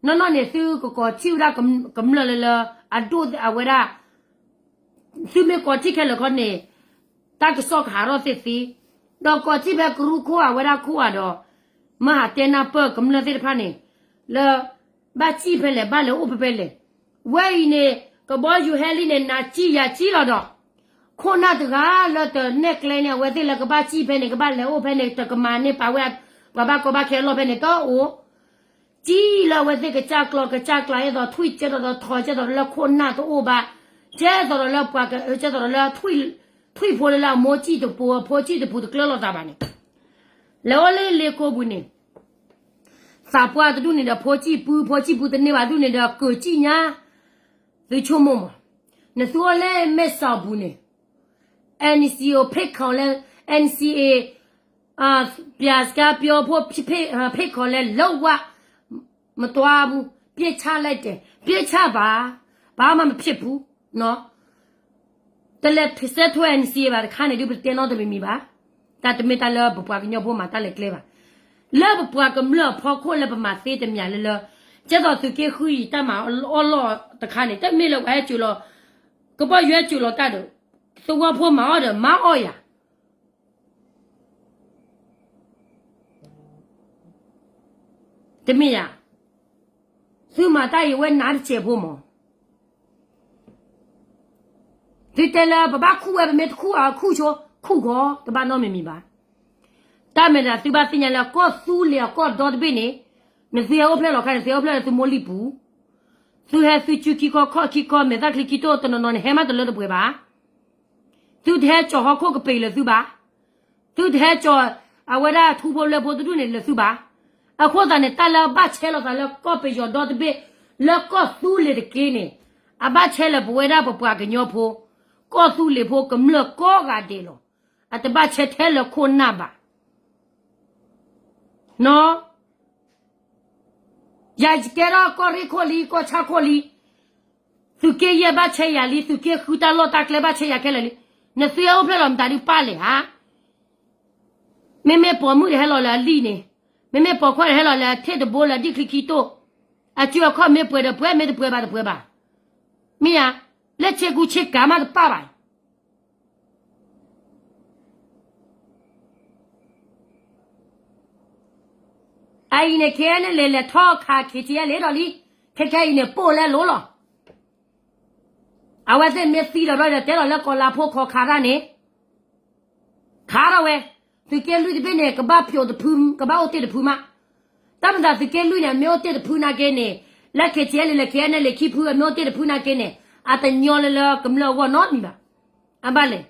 နီၢ်နီၢ်န့ၣ် သုကကိးထံၣ်ဝဲဒၣ်ကမျၢၢ်လၢလၢ, အဒိၣ်အဝဲဒၣ်, သုမ့ၢ်ကိးထံၣ်ခဲလၢာ်ခီန့ၣ်, တၢ်ကစီၣ်ကဟးထီၣ်သ့သ့, ဒီးကိးထံၣ်ဖဲကရူၢ်ခိၣ်အဝဲဒၣ်ခိၣ်ဧါဒီး, မ့ၢ်ဟးတဲနၢ်ပၢၢ်ကမျၢၢ်သ့ၣ်တဖၣ်န့ၣ်, လၢ, ဘၣ်စံၣ်ဖဲလဲၣ် ဘၣ်လဲၤအိၣ်ဖဲဖဲလဲၣ်, ဝဲအံၤန့ၣ်, ကဘီယူၤဟဲလံန့ၣ် နၤစံၣ်ယၤစံၣ်လီၤဒီး ခိၣ်နၢ်တဂၤလၢတနဲၣ်ကျဲန့ၣ် အဝဲသ့ၣ်လၢကဘၣ်စံၣ်ဖဲန့ၣ် ကဘၣ်လဲၤအိၣ်ဖဲန့ၣ် တကမၤန့ၢ်ပာ်ဝဲ, ပှၤဘၣ်ကီဘၣ်ခဲအလီၢ်ဖဲန့ၣ်တအိၣ်, စံၣ်လၢအဝဲသ့ၣ်ကစၢ်ကျီၤ ကစၢ်ကျါ အဲၣ်ဒိးထွံၣ်ကဲထီၣ်ဒီးထီကဲထီၣ်ဒီးလၢခိၣ်နၢ်တအိၣ်ဘၣ်, ကဲထီၣ်ဒီးလၢပှၤက, ကဲထီၣ်ဒီးလၢ, ထွံၣ်ဖိလၢလၢအမိၢ်စံၣ်တပူၤ အဖိစံၣ်တပူၤတကျၢၤလိာ်သးဘၣ်န့ၣ်, လဲၤအိၣ်လၢလ့ကိပူၤန့ၣ် သးပှၢ်တဒူၣ်န့ၣ်ဒီး ဖိစံၣ်ပူၤ ဖိစံၣ်ပူၤတန့ၢ်ဘၣ်ဒူၣ်န့ၣ်ဒီး ကၢၢ်စံၣ်ညါ, သုဆိကမိၣ်မး, နသုအိၣ်လၢမဲၢ်စီၤပူၤန့ၣ်, NCO ဖ့ၣ်ခီလဲ, NCA, ပျးစကါပျီဖိ, ဖ့ၣ်ခီလဲလၢဝါ, မတွါဘူး, ပျဲၢ်ဆၣ်လဲတဲာ်, ပျဲၢ်ဆၣ်ဘၣ်, ဘာမှမဖြစ်ဘူး, တလဲၤဆဲးထွဲ NCA ဘၣ်တခါန့ၣ်ဒုး ပတတဲနီတမံၤမံၤဘၣ်. တၢ်တမ့ၢ်တၢ်လၢပပှၤကညီဖိမၤတၢ်လဲၤကျဲဘၣ်. လၢပပှၤကမျၢၢ်အဖီခိၣ်လၢပမၤသ့တမံၤလၢလၢ, ကဲသိးသုးက့ဃုအံၤတၢ်မၤအီၣ်လီၢ်တခါန့ၣ် တမ့ၢ်လၢပှၤဟဲစၢၤလီၤ, ကဘီယူၤဟဲစၢၤလီၤတၢ်ဒီး, သဝီဖိမၤအီၣ်ဒီးမၤအီၣ်ယၤ တမ့ၢ်ဧါ. သုမၤတၢ်အံၤဝဲနးတစဲးဖိမး. သုတဲလၢပဘၣ်ခူၣ်ဝဲ ပမ့ၢ်တခူၣ်အီၤခူၣ်ဆိ, ခူၣ်ဂီၤ တဘၣ်နီတမံၤမံၤဘၣ်. တၢ်မၤတၢ်သုဘၣ်သ့ၣ်ညါလၢကီၢ်သူလ့ၤအကီၢ်ဒီတဘ့ၣ်န့ၣ်, နသုဟဲအိၣ်ဖျဲၣ်လီၤခါန့ၣ် သုဟဲအိၣ်ဖျဲၣ်လၢသုမိၢ်လံၢ်ပူၤ, သုဟဲသုစုခံခီခီၣ်ခံခီ မဲာ်သၣ်ချံခံတိၢ်တနီၤနီၤန့ၣ် ဟဲမးတလၢတပှဲၤဘၣ်. သုတဟဲကၠီၤဟီၣ်ခိၣ်ကပ့ၤလၢၤသုဘၣ်. သုတဟဲကၠီၤအဝဲဒၣ်ထူဖိလၢဖိတဒူၣ်န့ၣ်လၢၤသုဘၣ်. အဃိသတးန့ၣ် တၢ်လၢအဘၣ်ဆဲးလိာ်သးလၢကီၢ်ပယီၤဒီတဘ့ၣ်, လၢကီၢ်သူလ့ၤတက့ၢ်န့ၣ်, အဘၣ်ဆဲးလၢပဝဲဒၣ်ပပှၤကညီဖိ, ကီၢ်သူလ့ၤဖိကမျၢၢ်ကိးဂၤဒဲးလီၤ. အတဘၣ်ဆဲးထဲလၢခိၣ်နၢ်ဘၣ်. နီၢ် ယၤယကဲထီၣ်ကီၢ်ရ့ၣ်ခိၣ်လံ ကီၢ်ဆၣ်ခိၣ်လံ, သုးက့ယဲၢ်ဘၣ်ဆဲးယၤလံ, သုးက့ဃုတၢ်လီၢ်တၢ်ကျဲဘၣ်ဆဲးယၤခဲလၢာ်လံ. နသုဟဲအိၣ်ဖျဲၣ်လီၤမတၤဒုးပၢ်လဲၣ်ဧါ. မ့မ့ၢ်ပိာ်မုၣ်ဒီးဟဲလီၤလၢအလံၣ်န့ၣ်, မ့မ့ၢ်ပိာ်ခွါဒီးဟဲလီၤလၢအထ့ၣ်တဘိလၢအဒံၣ်ချံခံတိၢ်, အစုအခီၣ်မ့ၢ်ပှဲၤဒီးပှဲၤ မ့ၢ်တပှဲၤဘၣ်တပှဲၤဘၣ်. မ့ၢ်ဧါ, လၢဆ့ကူဆ့ကၤမးတပၢ်ဘၣ်. အအံၤန့ၣ် ခဲအံၤန့ၣ် လဲၤလဲၤထီၣ်ခး ခ့ထံအဲလ့ဒီးလံ, ခဲခဲအံၤန့ၣ် ပိၢ်လဲလိၤလီၤ. အဝဲသ့ၣ်မ့ၢ်သံလီၤဘျီဒီး တဲလီၤလၢကီၤလၤဖိခီခးတၢ်န့ၣ်, ခးထီၣ်ဝဲ, သုးက့လွံၢ်တဘ့ၣ်န့ၣ် ကဘၣ်ဖျိးတဖု ကဘၣ်အိၣ်တ့ၢ်တဖုမး. တၢ်မၤသးသုးက့လွံၢ်န့ၣ် အမ့ၢ်အိၣ်တ့ၢ်တဖုနာ်က့န့ၣ်, လၢ K T L လၢ K N L ခံဖု အမ့ၢ်အိၣ်တ့ၢ်တဖုနာ်က့န့ၣ်, အတညီလၢလၢကမျၢၢ်အဂီၢ်နီတမံၤဘၣ်. အဘၣ်လဲၣ်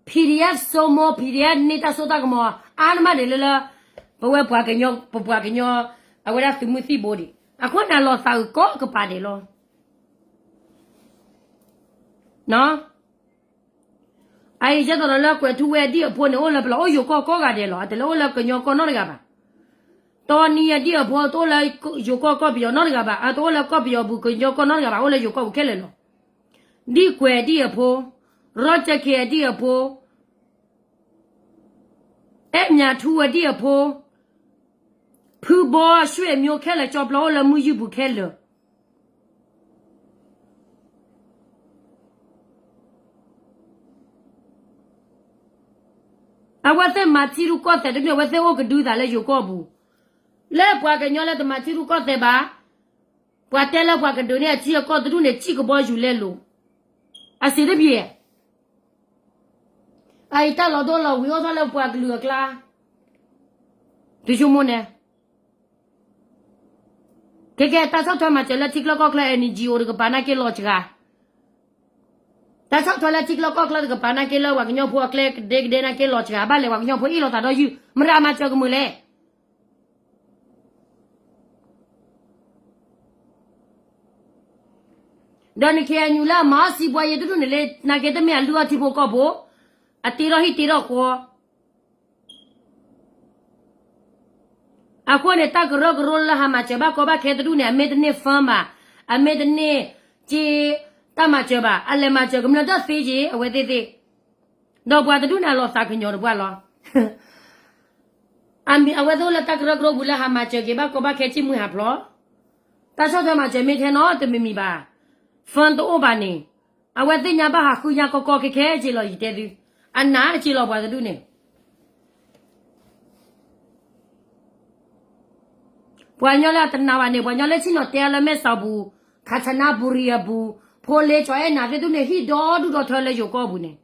P D F စိမိ P D F န့ၢ်တၢ်စိတၢ်ကမီၤ အါန့ၢ်မးဒံးလၢလၢ ပဝဲပှၤကညီ ပပှၤကညီ အဝဲဒၣ်သုးမုၢ်သံၣ်ဘိဒံး အဃိန့ၣ် အလီၤသးအုးကိးကပၤဒဲးလီၤ. အအံၤ ကဲသိးဒီးလၢကွဲးထူဝဲအဒံၣ်အဖိန့ၣ် အိၣ်လၢပလီၢ်အိၣ်ယိၤကီၢ်ကိးဂၤဒဲးလီၤ. အတလဲၤအိၣ်လၢကညီကီၢ်နီတဂၤဘၣ်. တီနံအဒံၣ်အဖိ တအိၣ်လၢယိၤကီၢ်ကီၢ်ပယီၤနီတဂၤဘၣ်. အတအိၣ်လၢကီၢ်ပယီၤပူၤကညီကီၢ်နီတဂၤဘၣ်. အိၣ်လၢယိၤကီၢ်ပူၤခဲလၢာ်လီၤ. ဒံၣ်ကွဲးအဒံၣ်အဖိ, ရီကၠၢခ့အဒံၣ်အဖိ, အဲၣ်မၠးထူအဒံၣ်အဖိ, ဖုဘီအဆွေမျိုးခဲလၢာ် ကၠီပျီအိၣ်လၢမုၢ်ယုၢ်ပူၤခဲလၢာ် အဝဲသ့ၣ်မၤထံရူၢ်ကီၢ်သဲးတဒူၣ်န့ၣ် အဝဲသ့ၣ်အိၣ်ကဒုသးလၢယိၤကီၢ်ပူၤ, လၢပှၤကညီလၢတမၤထံရူၢ်ကီၢ်သဲးဘၣ်, ပှၤတဲလၢပှၤကဒုးန့ၢ်အထံအကီၢ်တဒူၣ်န့ၣ် စံၣ်ကဘီယူၤလဲလိာ်, အစံးတဘ့ၣ်, အအံၤတၢ်လီၤဒိလီၤဝံၤအိၣ်ထီၣ်လၢပှၤကလုာ်အကျါ, သုဆိကမိၣ်န့ၣ် ကဲကဲ တၢ်ဆီၣ်ထွဲမၤစၢၤလၢထံချၢကီၢ်ချၢ N G O တကပၤနာ်က့လီၤစှၤ, တၢ်ဆီၣ်ထွဲလၢထံချၢကီၢ်ချၢတကပၤနာ်က့လၢပှၤကညီဖိအကျဲကဒဲကဒဲနာ်က့လီၤစှၤ, ဘၣ်လဲၣ်ပှၤကညီဖိအ့ၣ်လိာ်သးဒီးယုၢ် မတၤမၤစၢၤကမုာ်လဲၣ် ဒီးန K N U လၢအမၤအီၣ်စံးဘှါယဲတဒူၣ်န့ၣ်လၢ နာ်က့တမ့ၢ်အလုၢ်အီၣ်ထံဖိကီၢ်ဖိ, အတ့ထီၣ်ဟံၣ်တ့ထီၣ်ဃီ, အဃိန့ၣ် တၢ်ကရၢကရိလၢဟးမၤစၢၤဘၣ်ကီဘၣ်ခဲတဒူၣ်န့ၣ် အမ့ၢ်တန့ၢ် fund ဘၣ်, အမ့ၢ်တန့ၢ်က့ တၢ်မၤစၢၤဘၣ်, အလဲၤမၤစၢၤကမျၢၢ်တသ့က့ အဝဲသ့ၣ်သ့ၣ်, ဒီးပှၤတဒူၣ်န့ၣ်အလီၤသးကညီၤတပှၢ်လီၤ. အဝဲသ့ၣ်အိၣ်လၢတၢ်ကရၢကရိပူၤလၢဟးမၤစၢၤက့ၤဘၣ်ကီဘၣ်ခဲ စံၣ်မှံဟးဖျိး, တၢ်ဆီၣ်ထွဲမၤစၢၤမ့ၢ်ထဲနီတမံၤမံၤဘၣ်, fund တအိၣ်ဘၣ်န့ၣ်, အဝဲသ့ၣ်ညါဘၣ်ဟးဃုညါကီကီခဲခဲက့လီၤ ယတဲသု, အနးက့လီၤပှၤတဒူၣ်န့ၣ် ပှၤကညီလၢအတနာ်ဘၣ်န့ၣ် ပှၤကညီလၢဆ့ၣ်နီၤတဲလၢမဲၢ်ဆီးပူၤ, ခးဆနါဘူရံအပူၤ, ဖိလ့ကၠီၤအဲၣ်နၤသ့ၣ်တဒူၣ်န့ၣ် ဟံၣ်ဒီဒူၣ်ဒီထၢလၢယိၤကီၢ်ပူၤန့ၣ်,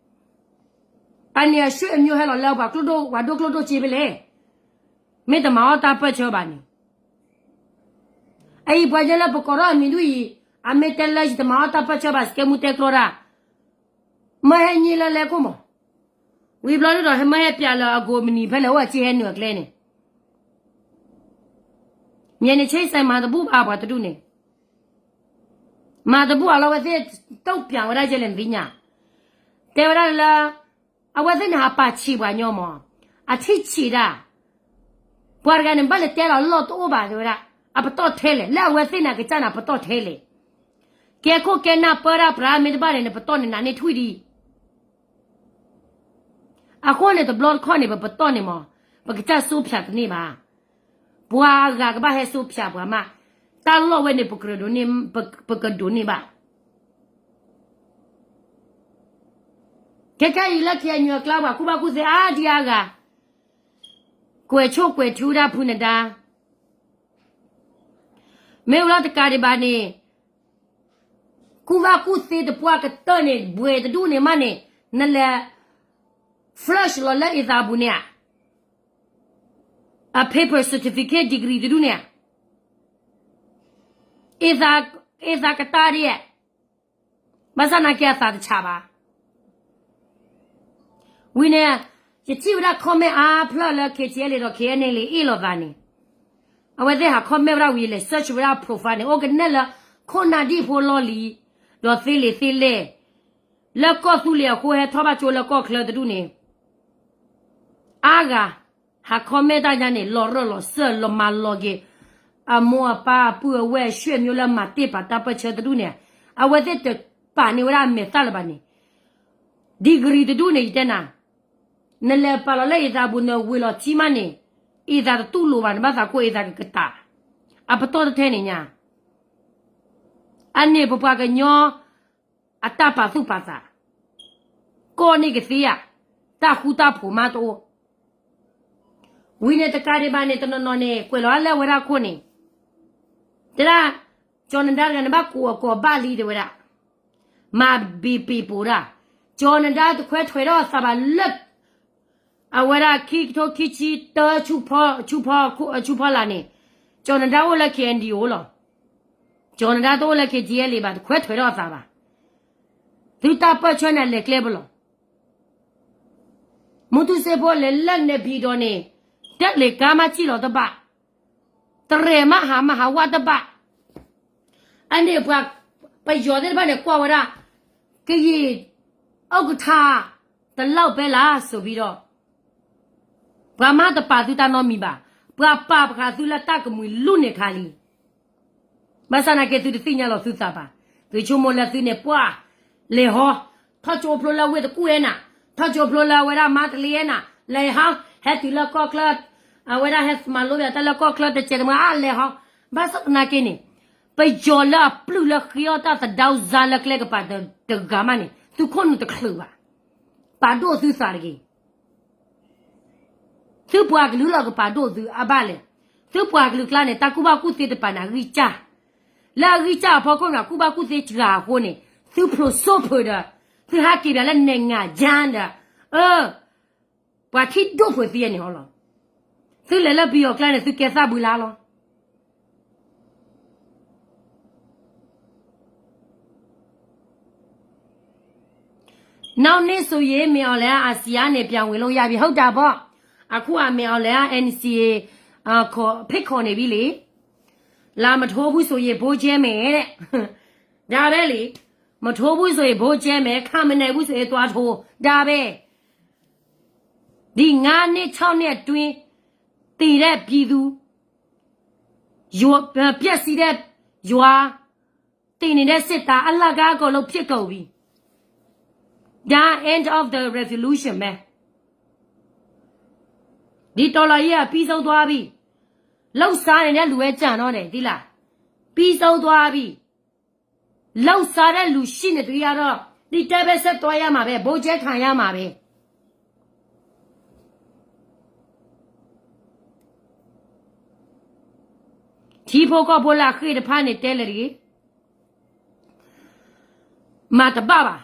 အန့ၣ်အဆွေမျိုးဟဲလီၤလၢပှၤကျိဒိၣ်ဝဲဒိၣ်ကျိဒိၣ်စ့ဖဲလဲၣ်, မ့ၢ်တမၤအီၣ်တၢ်ပၢၢ်ဆၢဘၣ်န့ၣ် အအံၤပှၤကညီလၢပကိးထီၣ်အမံၤဒ်အံၤ, အမ့ၢ်တဲလၢယတမၤအီၣ်တၢ်ပၢၢ်ဆၢဘၣ် စကဲမူတဲကျီတၢ်, မၢဟဲညံလၢလဲၤခိၣ်မး, ဝံၤဘျီဒ်ဒီးမၢဟဲပျးလၢအကိးမနံၤဖဲလဲၣ်အိၣ်အစ့ဟဲနုာ်အကျဲန့ၣ်, မ့ၢ်န့ၣ်ဆ့စဲးမၤတဘူၣ်ဘၣ်ပှၤတဒူၣ်န့ၣ် မၤတဘူၣ်အလီၢ်ဝဲသ့ၣ် တုံ့ပြန်ဝဲဒၣ်ယဲလဲၣ်နသ့ၣ်ညါ, တဲဝဲဒၣ်လၢ အဝဲသ့ၣ်န့ၣ်ဟးပာ်ဆံးပှၤကညီမး, အထံၣ်ဆံးဒၣ်, ပှၤတဂၤန့ၣ်ဘၣ်လဲၤတဲလီၤလီၢ်တအိၣ်ဘၣ်တဲဝဲဒၣ်, အပတီၢ်ထဲလဲၣ်, လၢအဝဲသ့ၣ်န့ၣ်အကစၢ်န့ၣ်အပတီၢ်ထဲလဲၣ်, ကဲခိၣ်ကဲနၢ်ပၢဒၣ်ပြၤမ့ၢ်တဘၣ်န့ၣ် နပတီၢ်န့ၣ်နးန့ၢ်ထွံၣ်ဒံး အဃိန့ၣ်တဘျီတခီၣ်န့ၣ် ပပတီၢ်န့ၣ်မး, ပကစၢ်စိဖၠးတန့ၢ်ဘၣ်, ပှၤအဂၤကဘၣ်ဟဲစိဖၠးပှၤမး, တၢ်လီၢ်ဝဲန့ၣ် ပကဒိးန့ၢ်ဘၣ် ခဲခဲအံၤလၢခံအညွဲၣ်အကျါ ပှၤကူၣ်ဘၣ်ကူၣ်သ့အါဒံအါဂၤ, ကွဲးဆိၣ်ကွဲးထုဒၣ်ဖုနဒါ, မ့ၢ်ဝဲလီၤတကးဒံးဘၣ်န့ၣ်, ကူၣ်ဘၣ်ကူၣ်သ့တပှၢ်ကတၢၢ်န့ၣ် ဘှဲးတဒူၣ်န့ၣ်မးန့ၣ်, နလဲၤ flush လီၤလၢအ့သးပူၤန့ၣ်ဧါ, အ paper certificate degree တဒူၣ်န့ၣ်ဧါ, အ့သးကတၢၢ်ဒ်, ဘၣ်ဆၣ်နာ်က့အသးတဆးဘၣ် ဝံၤန့ၣ်, ယထံၣ်ဝဲဒၣ် comment အါဖျၢၣ်လၢ KTLA ဒီး KNLA အ့ၣ်လိာ်သးန့ၣ်, အဝဲသ့ၣ်ဟး comment ဝဲဒၣ်ဝံၤ ယလဲၤ search ဝဲဒၣ် profile န့ၣ် အိၣ်ကနဲၣ်လၢ ခိၣ်နၢ်ဒံၣ်ဖိလီၢ်လံၤ, ဒီးသ့လံာ်သ့လဲၢ်, လၢကီၢ်သူလ့ၤအဃိ ဟဲထီၣ်ဘၣ်ကၠိလၢကီၢ်ချၢတဒူၣ်န့ၣ် အါဂၤ ဟး comment တၢ်ညါန့ၣ် လီၤရၢၢ်လီၤစၢၢ် လီၤမၤလီၤက့ၤ အမိၢ်အပၢ်အပုၢ်အဝဲၢ် ဆွေမျိုးလၢမၤတ့ၢ်ပာ်တၢ်ပၢၢ်ဆၢတဒူၣ်န့ၣ်, အဝဲသ့ၣ်တပာ်န့ၢ်ဝဲဒၣ်အမဲာ်သၣ်လၢၤဘၣ်န့ၣ်, degree တဒူၣ်န့ၣ် ယတဲနၤ, နလဲၤပာ်လီၤလၢအ့သးပူၤ နဝ့ၤလီၤထံမးန့ၣ်, အ့သးတတူၢ်လိာ်ဘၣ် နဘၣ်သးကိးအ့သးကကတၢၢ်, အပတီၢ်တထဲန့ၣ်ညါ အန့ၣ်ပပှၤကညီ အတၢ်ပာ်သူၣ်ပာ်သး, ကိးန့ၢ်ကသ့ဧါ, တၢ်ဃူတၢ်ဖိးမးတအိၣ်, ဝံၤန့ၣ်တကးဒံးဘၣ်န့ၣ် တနီၤနီၤန့ၣ် ကွဲးလီၤလၢဝဲဒၣ်ခိၣ်န့ၣ်, တဲဒၣ်, ကၠီနဒါတဂၤန့ၣ် ဘၣ်ကိးအကိးဘၣ်လံတဲဝဲဒၣ်, မၤဘံပံၤပိၤဒၣ်, ကၠီနဒါတခွဲထွဲးထီၣ်အသးဘၣ်လၢ အဝဲဒၣ်ခံကထိခံဆံတၢ ဆူဖီလာ်န့ၣ်, ကၠီၤနဒါအိၣ်လၢ K N D O လီၤ. ကၠီၤနဒါတအိၣ်လၢ K T L A ဘၣ်, တခွဲးထွဲးထီၣ်အသးဘၣ်. သုတၢ်ပၢၢ်ဆၢန့ၣ် အလဲၤကျဲပလီၢ်. မူတူစ့ဖိလဲၤလၢနဲၣ်ဖံးဒီးန့ၣ်, တၢ်လ့ၤကါမးစံၣ်လီၤတဘၣ်, တရဲၣ်မးဟးမးဟးဝးတဘၣ်. အန့ၣ်ပှၤပယီၤသ့ၣ်တဖၣ်န့ၣ် ကွၢ်ဝဲဒၣ်, ကယံာ် ဥက္ကဋ္ဌ တလောက်ပဲလားဆိုပြီးတော့, ပှၤမၤတပာ်သုတၢ်နီတမံၤဘၣ်, ပှၤပာ်ပဃာ်သုလၢတၢ်ကမှံၤလူန့ၣ်ခါလံ. ဘၣ်ဆၣ်သနာ်က့သုတသ့ၣ်ညါလီၤသုသးဘၣ်, သုဆိကမိၣ်လၢသုန့ၣ်ပှၢ်, လဲၤဟီ, ထီၣ်ကၠိဖျိလၢဝ့ၢ်တကူၣ်အဲနၤ, ထီၣ်ကၠိဖျိလၢအဝဲဒၣ်မါတလ့အဲနၤ, လဲၤဟီ, ဟဲတုၤလၢကီၢ်ချၢ, အဝဲဒၣ်ဟဲမၤလိဘၣ်တၢ်လၢကီၢ်ချၢတစဲးတမှဲ အလဲၤဟီ. ဘၣ်ဆၣ်သနာ်က့န့ၣ်, ပယီၤလၢအပျုၢ်လၢဃ့အီၣ်တၢ်သဒါစါလၢကျဲကပၤတဂၤမးန့ၣ် သုခိၣ်နူာ်တချုးဘၣ်. ပာ်ဒိၣ်သုသးတဂ့ၤ. သုပှၤကလုာ်လီၤကပာ်ဒိၣ်သုအဘၣ်လဲၣ်. သုပှၤကလုာ်ကျါန့ၣ် တၢ်ကူၣ်ဘၣ်ကူၣ်သ့တပၤန့ၣ် အဂံၢ်စၢ်, လၢအဂံၢ်စၢ်အဖီခိၣ်န့ၣ် ကူၣ်ဘၣ်ကူၣ်သ့စှၤအဃိန့ၣ်, သုဖျိးစိၣ်ဖုးဒီး, သုဟးက့ၤဘၣ်လၢနဲၣ်ငါယါဒီး, အၢ, ပှၤထံၣ်ဒိၣ်ဖုးသ့န့ၣ်ဟီလီၤ. သုလဲၤလၢပယီၤကျါန့ၣ် သုကဲသၣ်ဘုလါလီၤ. နောက်နှစ်ဆိုရင် မင်းအောင်လှိုင်က အာဆီယံနဲ့ ပြန်ဝင်လို့ရပြီ ဟုတ်တာပေါ့. အခုက မင်းအောင်လှိုင်က N C A ဖိတ်ခေါ်နေပြီလေ. လာမထိုးဘူးဆိုရင် ဗိုလ်ချုပ်မယ်တဲ့. ဒါပဲလေ. မထိုးဘူးဆိုရင် ဗိုလ်ချုပ်မယ်, ခါမနိုင်ဘူးဆိုရင် သွားထိုး, ဒါပဲ. ဒီငါးနှစ်ခြောက်နှစ်အတွင်း သေတဲ့ပြည်သူ, ပျက်စီးတဲ့ရွာ, သေနေတဲ့စစ်သား အလကားအကုန်လုံးဖြစ်ကုန်ပြီ. ဒါ end of the revolution ပဲ. ဒီတော်လှန်ရေးက ပြီးဆုံးသွားပြီ. လုပ်စားနေတဲ့လူပဲကျန်တော့တယ် သိလား. ပြီးဆုံးသွားပြီ. လုပ်စားတဲ့လူရှိနေသရွေ့ကတော့ ဒီတိုင်းပဲဆက်သွားရမှာပဲ, ဗိုလ်ချုပ်ခံရမှာပဲ. ထံဖိကီၢ်ဖိလၢအဃ့ၢ်တဖၣ်န့ၣ်တဲလၢာ်တဂ့ၤ, မၤတဘၣ်ဘၣ်.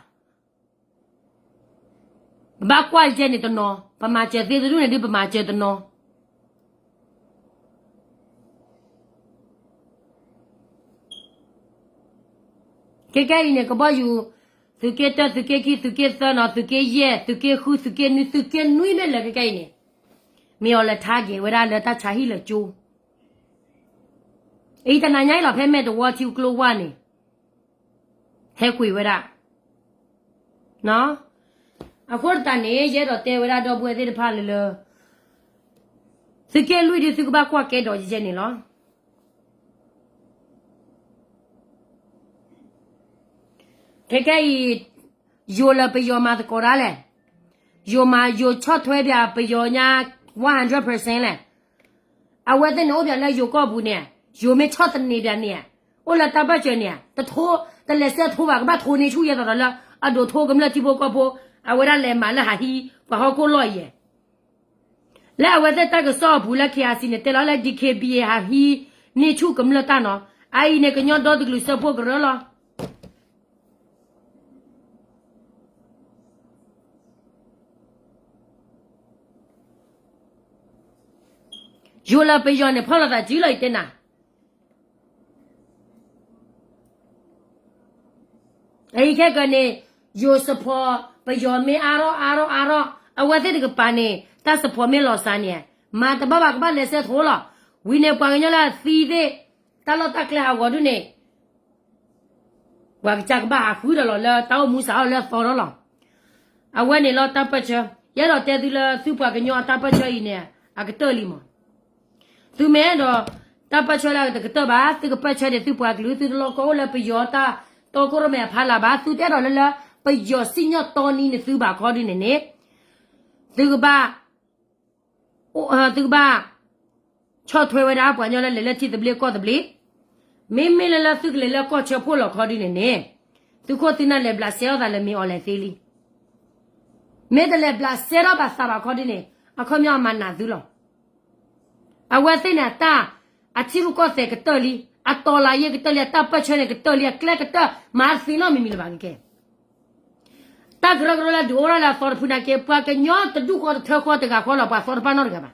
ပဘၣ်ကွၢ်ကဲန့ၣ်တနီၤ, ပမၤစၢၤသ့တဒူၣ်န့ၣ်ဒုး ပမၤစၢၤတနီၤ. ခဲကဲအံၤန့ၣ် ကဘီယူၤ သုးက့တၢ, သုးက့ခံ, သုးက့သၢနီၤ, သုးက့ယဲၢ်, သုးက့ဃု, သုးက့နွံ, သုးက့နွံမ့ၢ်လၢာ်ခဲကဲအံၤန့ၣ်, မ့ၢ်အီၤလၢ target ဝဲဒၣ်လၢတၢ်ဆါဟံၣ်လၢကၠိ အံၤတနၤညါအံၤလီၤ ဖဲမဲာ်တဝီထံကျိဝါန့ၣ် ဟဲကွံာ်ဝဲဒၣ်. အဃိသတးန့ၣ် ယအဲၣ်ဒိးတဲဝဲဒၣ်ဒီပုၢ်ဝဲၢ်သ့ၣ်တဖၣ်လၢလၢ သုးက့လွံၢ်ဒုး သုကဘၣ်ကွၢ်ကဲဒီးယဲန့ၣ်လီၤ. ခဲကဲအံၤ ယိၤလၢပယီၤမၤသကိးတၢ်လဲၣ်, ယိၤမၤ ယိၤဆီၣ်ထွဲပၠးပယီၤညါ one hundred percent လဲၣ်. အဝဲသ့ၣ်န့ၣ်အိၣ်ပၠးလၢယိၤကီၢ်ပူၤန့ၣ်, ယိၤမ့ၢ်ဆီၣ်သနံးပၠးန့ၣ်, အိၣ်လၢတၢ်ဘၢၣ်စၢၤန့ၣ်, တထိ, တလဲၤစဲးထိဘၣ်, ကဘၣ်ထိန့ၢ်ဆူၣ်ယဲသိးဒီးလၢ အဒိးထိကမျၢၢ်ထံဖိကီၢ်ဖိ, အဝဲဒၣ်လဲၤမၤလၢဟးဟံး ပှၤဟီၣ်ခိၣ်လီၢ်ယဲ လၢအဝဲသ့ၣ်တၢ်ကစီၣ်အပူၤလၢ K I C န့ၣ် တဲလီၤလၢ D K B A ဟးဟံးန့ၢ်ဆူၣ်ကမျၢၢ်တၢ်နီၤ, အအံၤန့ၣ် ကညီဒီတကလုာ်စၢဖှိၣ်ကရၢလီၤ. ယိၤလၢပယီၤန့ၣ် ဖီၣ်လိာ်သးစုလီၤ ယတဲနၤ. အအံၤခဲကန့ၣ် ယိၤစဖီၤ ပယီၤမ့ၢ်အါထီၣ်အါထီၣ်အါထီၣ် အဝဲသ့ၣ်တကပၤန့ၣ် တၢ်စဖီၤမ့ၢ်လီၤစၢ်န့ၣ် မၤတဘၣ်ဘၣ် ကဘၣ်လဲၤဆဲးထိလီၤ. ဝံၤန့ၣ် ပှၤကညီလၢအသံသ့ၣ် တၢ်လီၢ်တၢ်ကျဲဟးဂီၤဒုးန့ၣ် ပှၤကစၢ်ကဘၣ်ဟးဃုဒီးလီၤလၢတၢ်အိၣ်မူစးထီၣ်လၢအသီဒီးလီၤ. အဝဲန့ၣ်လီၤတၢ်ပၢၢ်ဆၢ, ယအဲၣ်ဒိးတဲသုလၢသုပှၤကညီအတၢ်ပၢၢ်ဆၢအံၤန့ၣ် အကတၢၢ်လံမး. သုမ့ၢ်အဲၣ်ဒိး တၢ်ပၢၢ်ဆၢလၢအတကတၢၢ်ဘၣ်, သုကပၢၢ်ဆၢန့ၣ် သုပှၤကလုာ် သုတလီၤကီအိၣ်လၢပယီၤတၢ်တီခိၣ်ရိၣ်မဲအဖီလာ်ဘၣ်, သုတအဲၣ်ဒိးလၢလၢ ပယီၤစံၣ်ညီၣ်တီနံၤနသုဘၣ်ခီဒုးန့ၣ်န့ၣ်, သုကဘၣ် သုကဘၣ် ဆီၣ်ထွဲဝဲဒၣ်ပှၤကညီလၢလဲၤလၢထံသဘျ့ကီၢ်သဘျ့, မ့မ့ၢ်လၢလၢသုကလဲၤလၢကီၢ်ဆၢဖှိၣ်လီၤခီဒုးန့ၣ်န့ၣ်, သုခိၣ်သုနၢ်လဲၤဘျးစဲထီၣ်သးလၢမ့ၢ်အီၤလဲၤသ့လံ. မ့ၢ်တလဲၤဘျးစဲထီၣ်ဘၣ်သးဘၣ်ခီဒုးန့ၣ် အခီပညီအမၤနးသုလီၤ. အဝဲသ့ၣ်န့ၣ် အတၢ် အထံရူၢ်ကီၢ်သဲးကတၢၢ်လံ, အတီၤလၤယ့ၢ်ကတၢၢ်လံ, အတၢ်ပၢၢ်ဆၢန့ၣ်ကတၢၢ်လံ, အကျဲကတၢၢ် မၤသ့နီတမံၤမံၤလၢၤဘၣ်ကကဲ. တၢ်ကရၢကရိလၢဒုးအိၣ်ထီၣ်လၢအသီတဖုနာ်က့ ပှၤကညီတဒူၣ်ဃီတထၢဃီတဂၤဃီလီၤ ပှၤသီတဖၣ်နီတဂၤဘၣ်.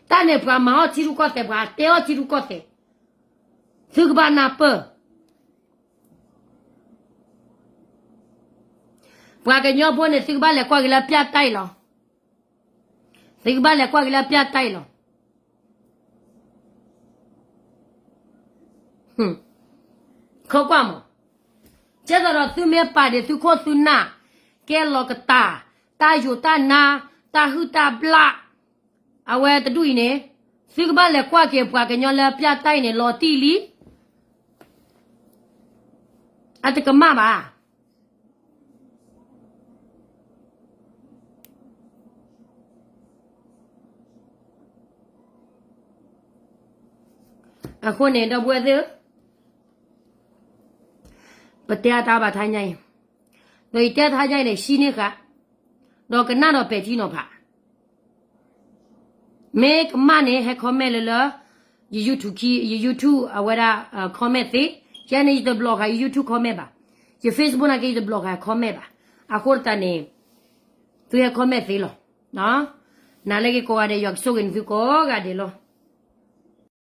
တၢ်န့ၣ်ပှၤမၤအီၣ်ထံရူၢ်ကီၢ်သဲး ပှၤတဲအီၣ်ထံရူၢ်ကီၢ်သဲး, သုကဘၣ်နၢ်ပၢၢ် ပှၤကညီဖိန့ၣ် သုကဘၣ်လဲၤကွၢ်က့ၤလၢပျၢ်တၢ်အံၤလီၤ. သုကဘၣ်လဲၤကွၢ်က့ၤလၢပျၢ်တၢ်အံၤလီၤ. ခိးကွၢ်မး, ကဲသိးဒီးသုမ့ၢ်ပာ်ဒ့ၣ်သုခိၣ်သုနၢ်, ကဲလီၤကတၢ်, တၢ်ယိာ်တၢ်နါ, တၢ်ဟုၣ်တၢ်ဘျၣ်, အဝဲတဒူၣ်အံၤန့ၣ်, သုကဘၣ်လဲၤကွၢ်က့ၤပှၤကညီလၢပျၢ်တၢ်အံၤန့ၣ် လီၤတံၢ်လံ. အတကမၣ်ဘၣ်. အဃိန့ၣ် ဒီပုၢ်ဝဲၢ်သ့ၣ်ဧၢ, ပတဲအတၢ်ဘၣ်တဟါညါအံၤ, ဒီးယတဲတဟါညါအံၤန့ၣ် ဟံးန့ၢ်ဃာ်, ဒီးကနၣ်ဒီးပဲာ်ထံနီၤဖး မ့ၢ်ကမၣ်န့ၣ် ဟဲ comment လၢလၢ ယ YouTube ခံ, ယ YouTube အဝဲဒၣ် comment သ့, ယဲန့ၣ် ယတ block ဃာ်ယ YouTube comment ဘၣ်, ယ Facebook နာ်က့ ယတ block ဃာ် comment ဘၣ်. အဃိသတးန့ၣ် သုဟဲ comment သ့လီၤ. နၤလၢက့ၤကိးဂၤဒဲး ယွၤကဆိၣ်ဂ့ၤန့ၢ်သုကိးဂၤဒဲးလီၤ.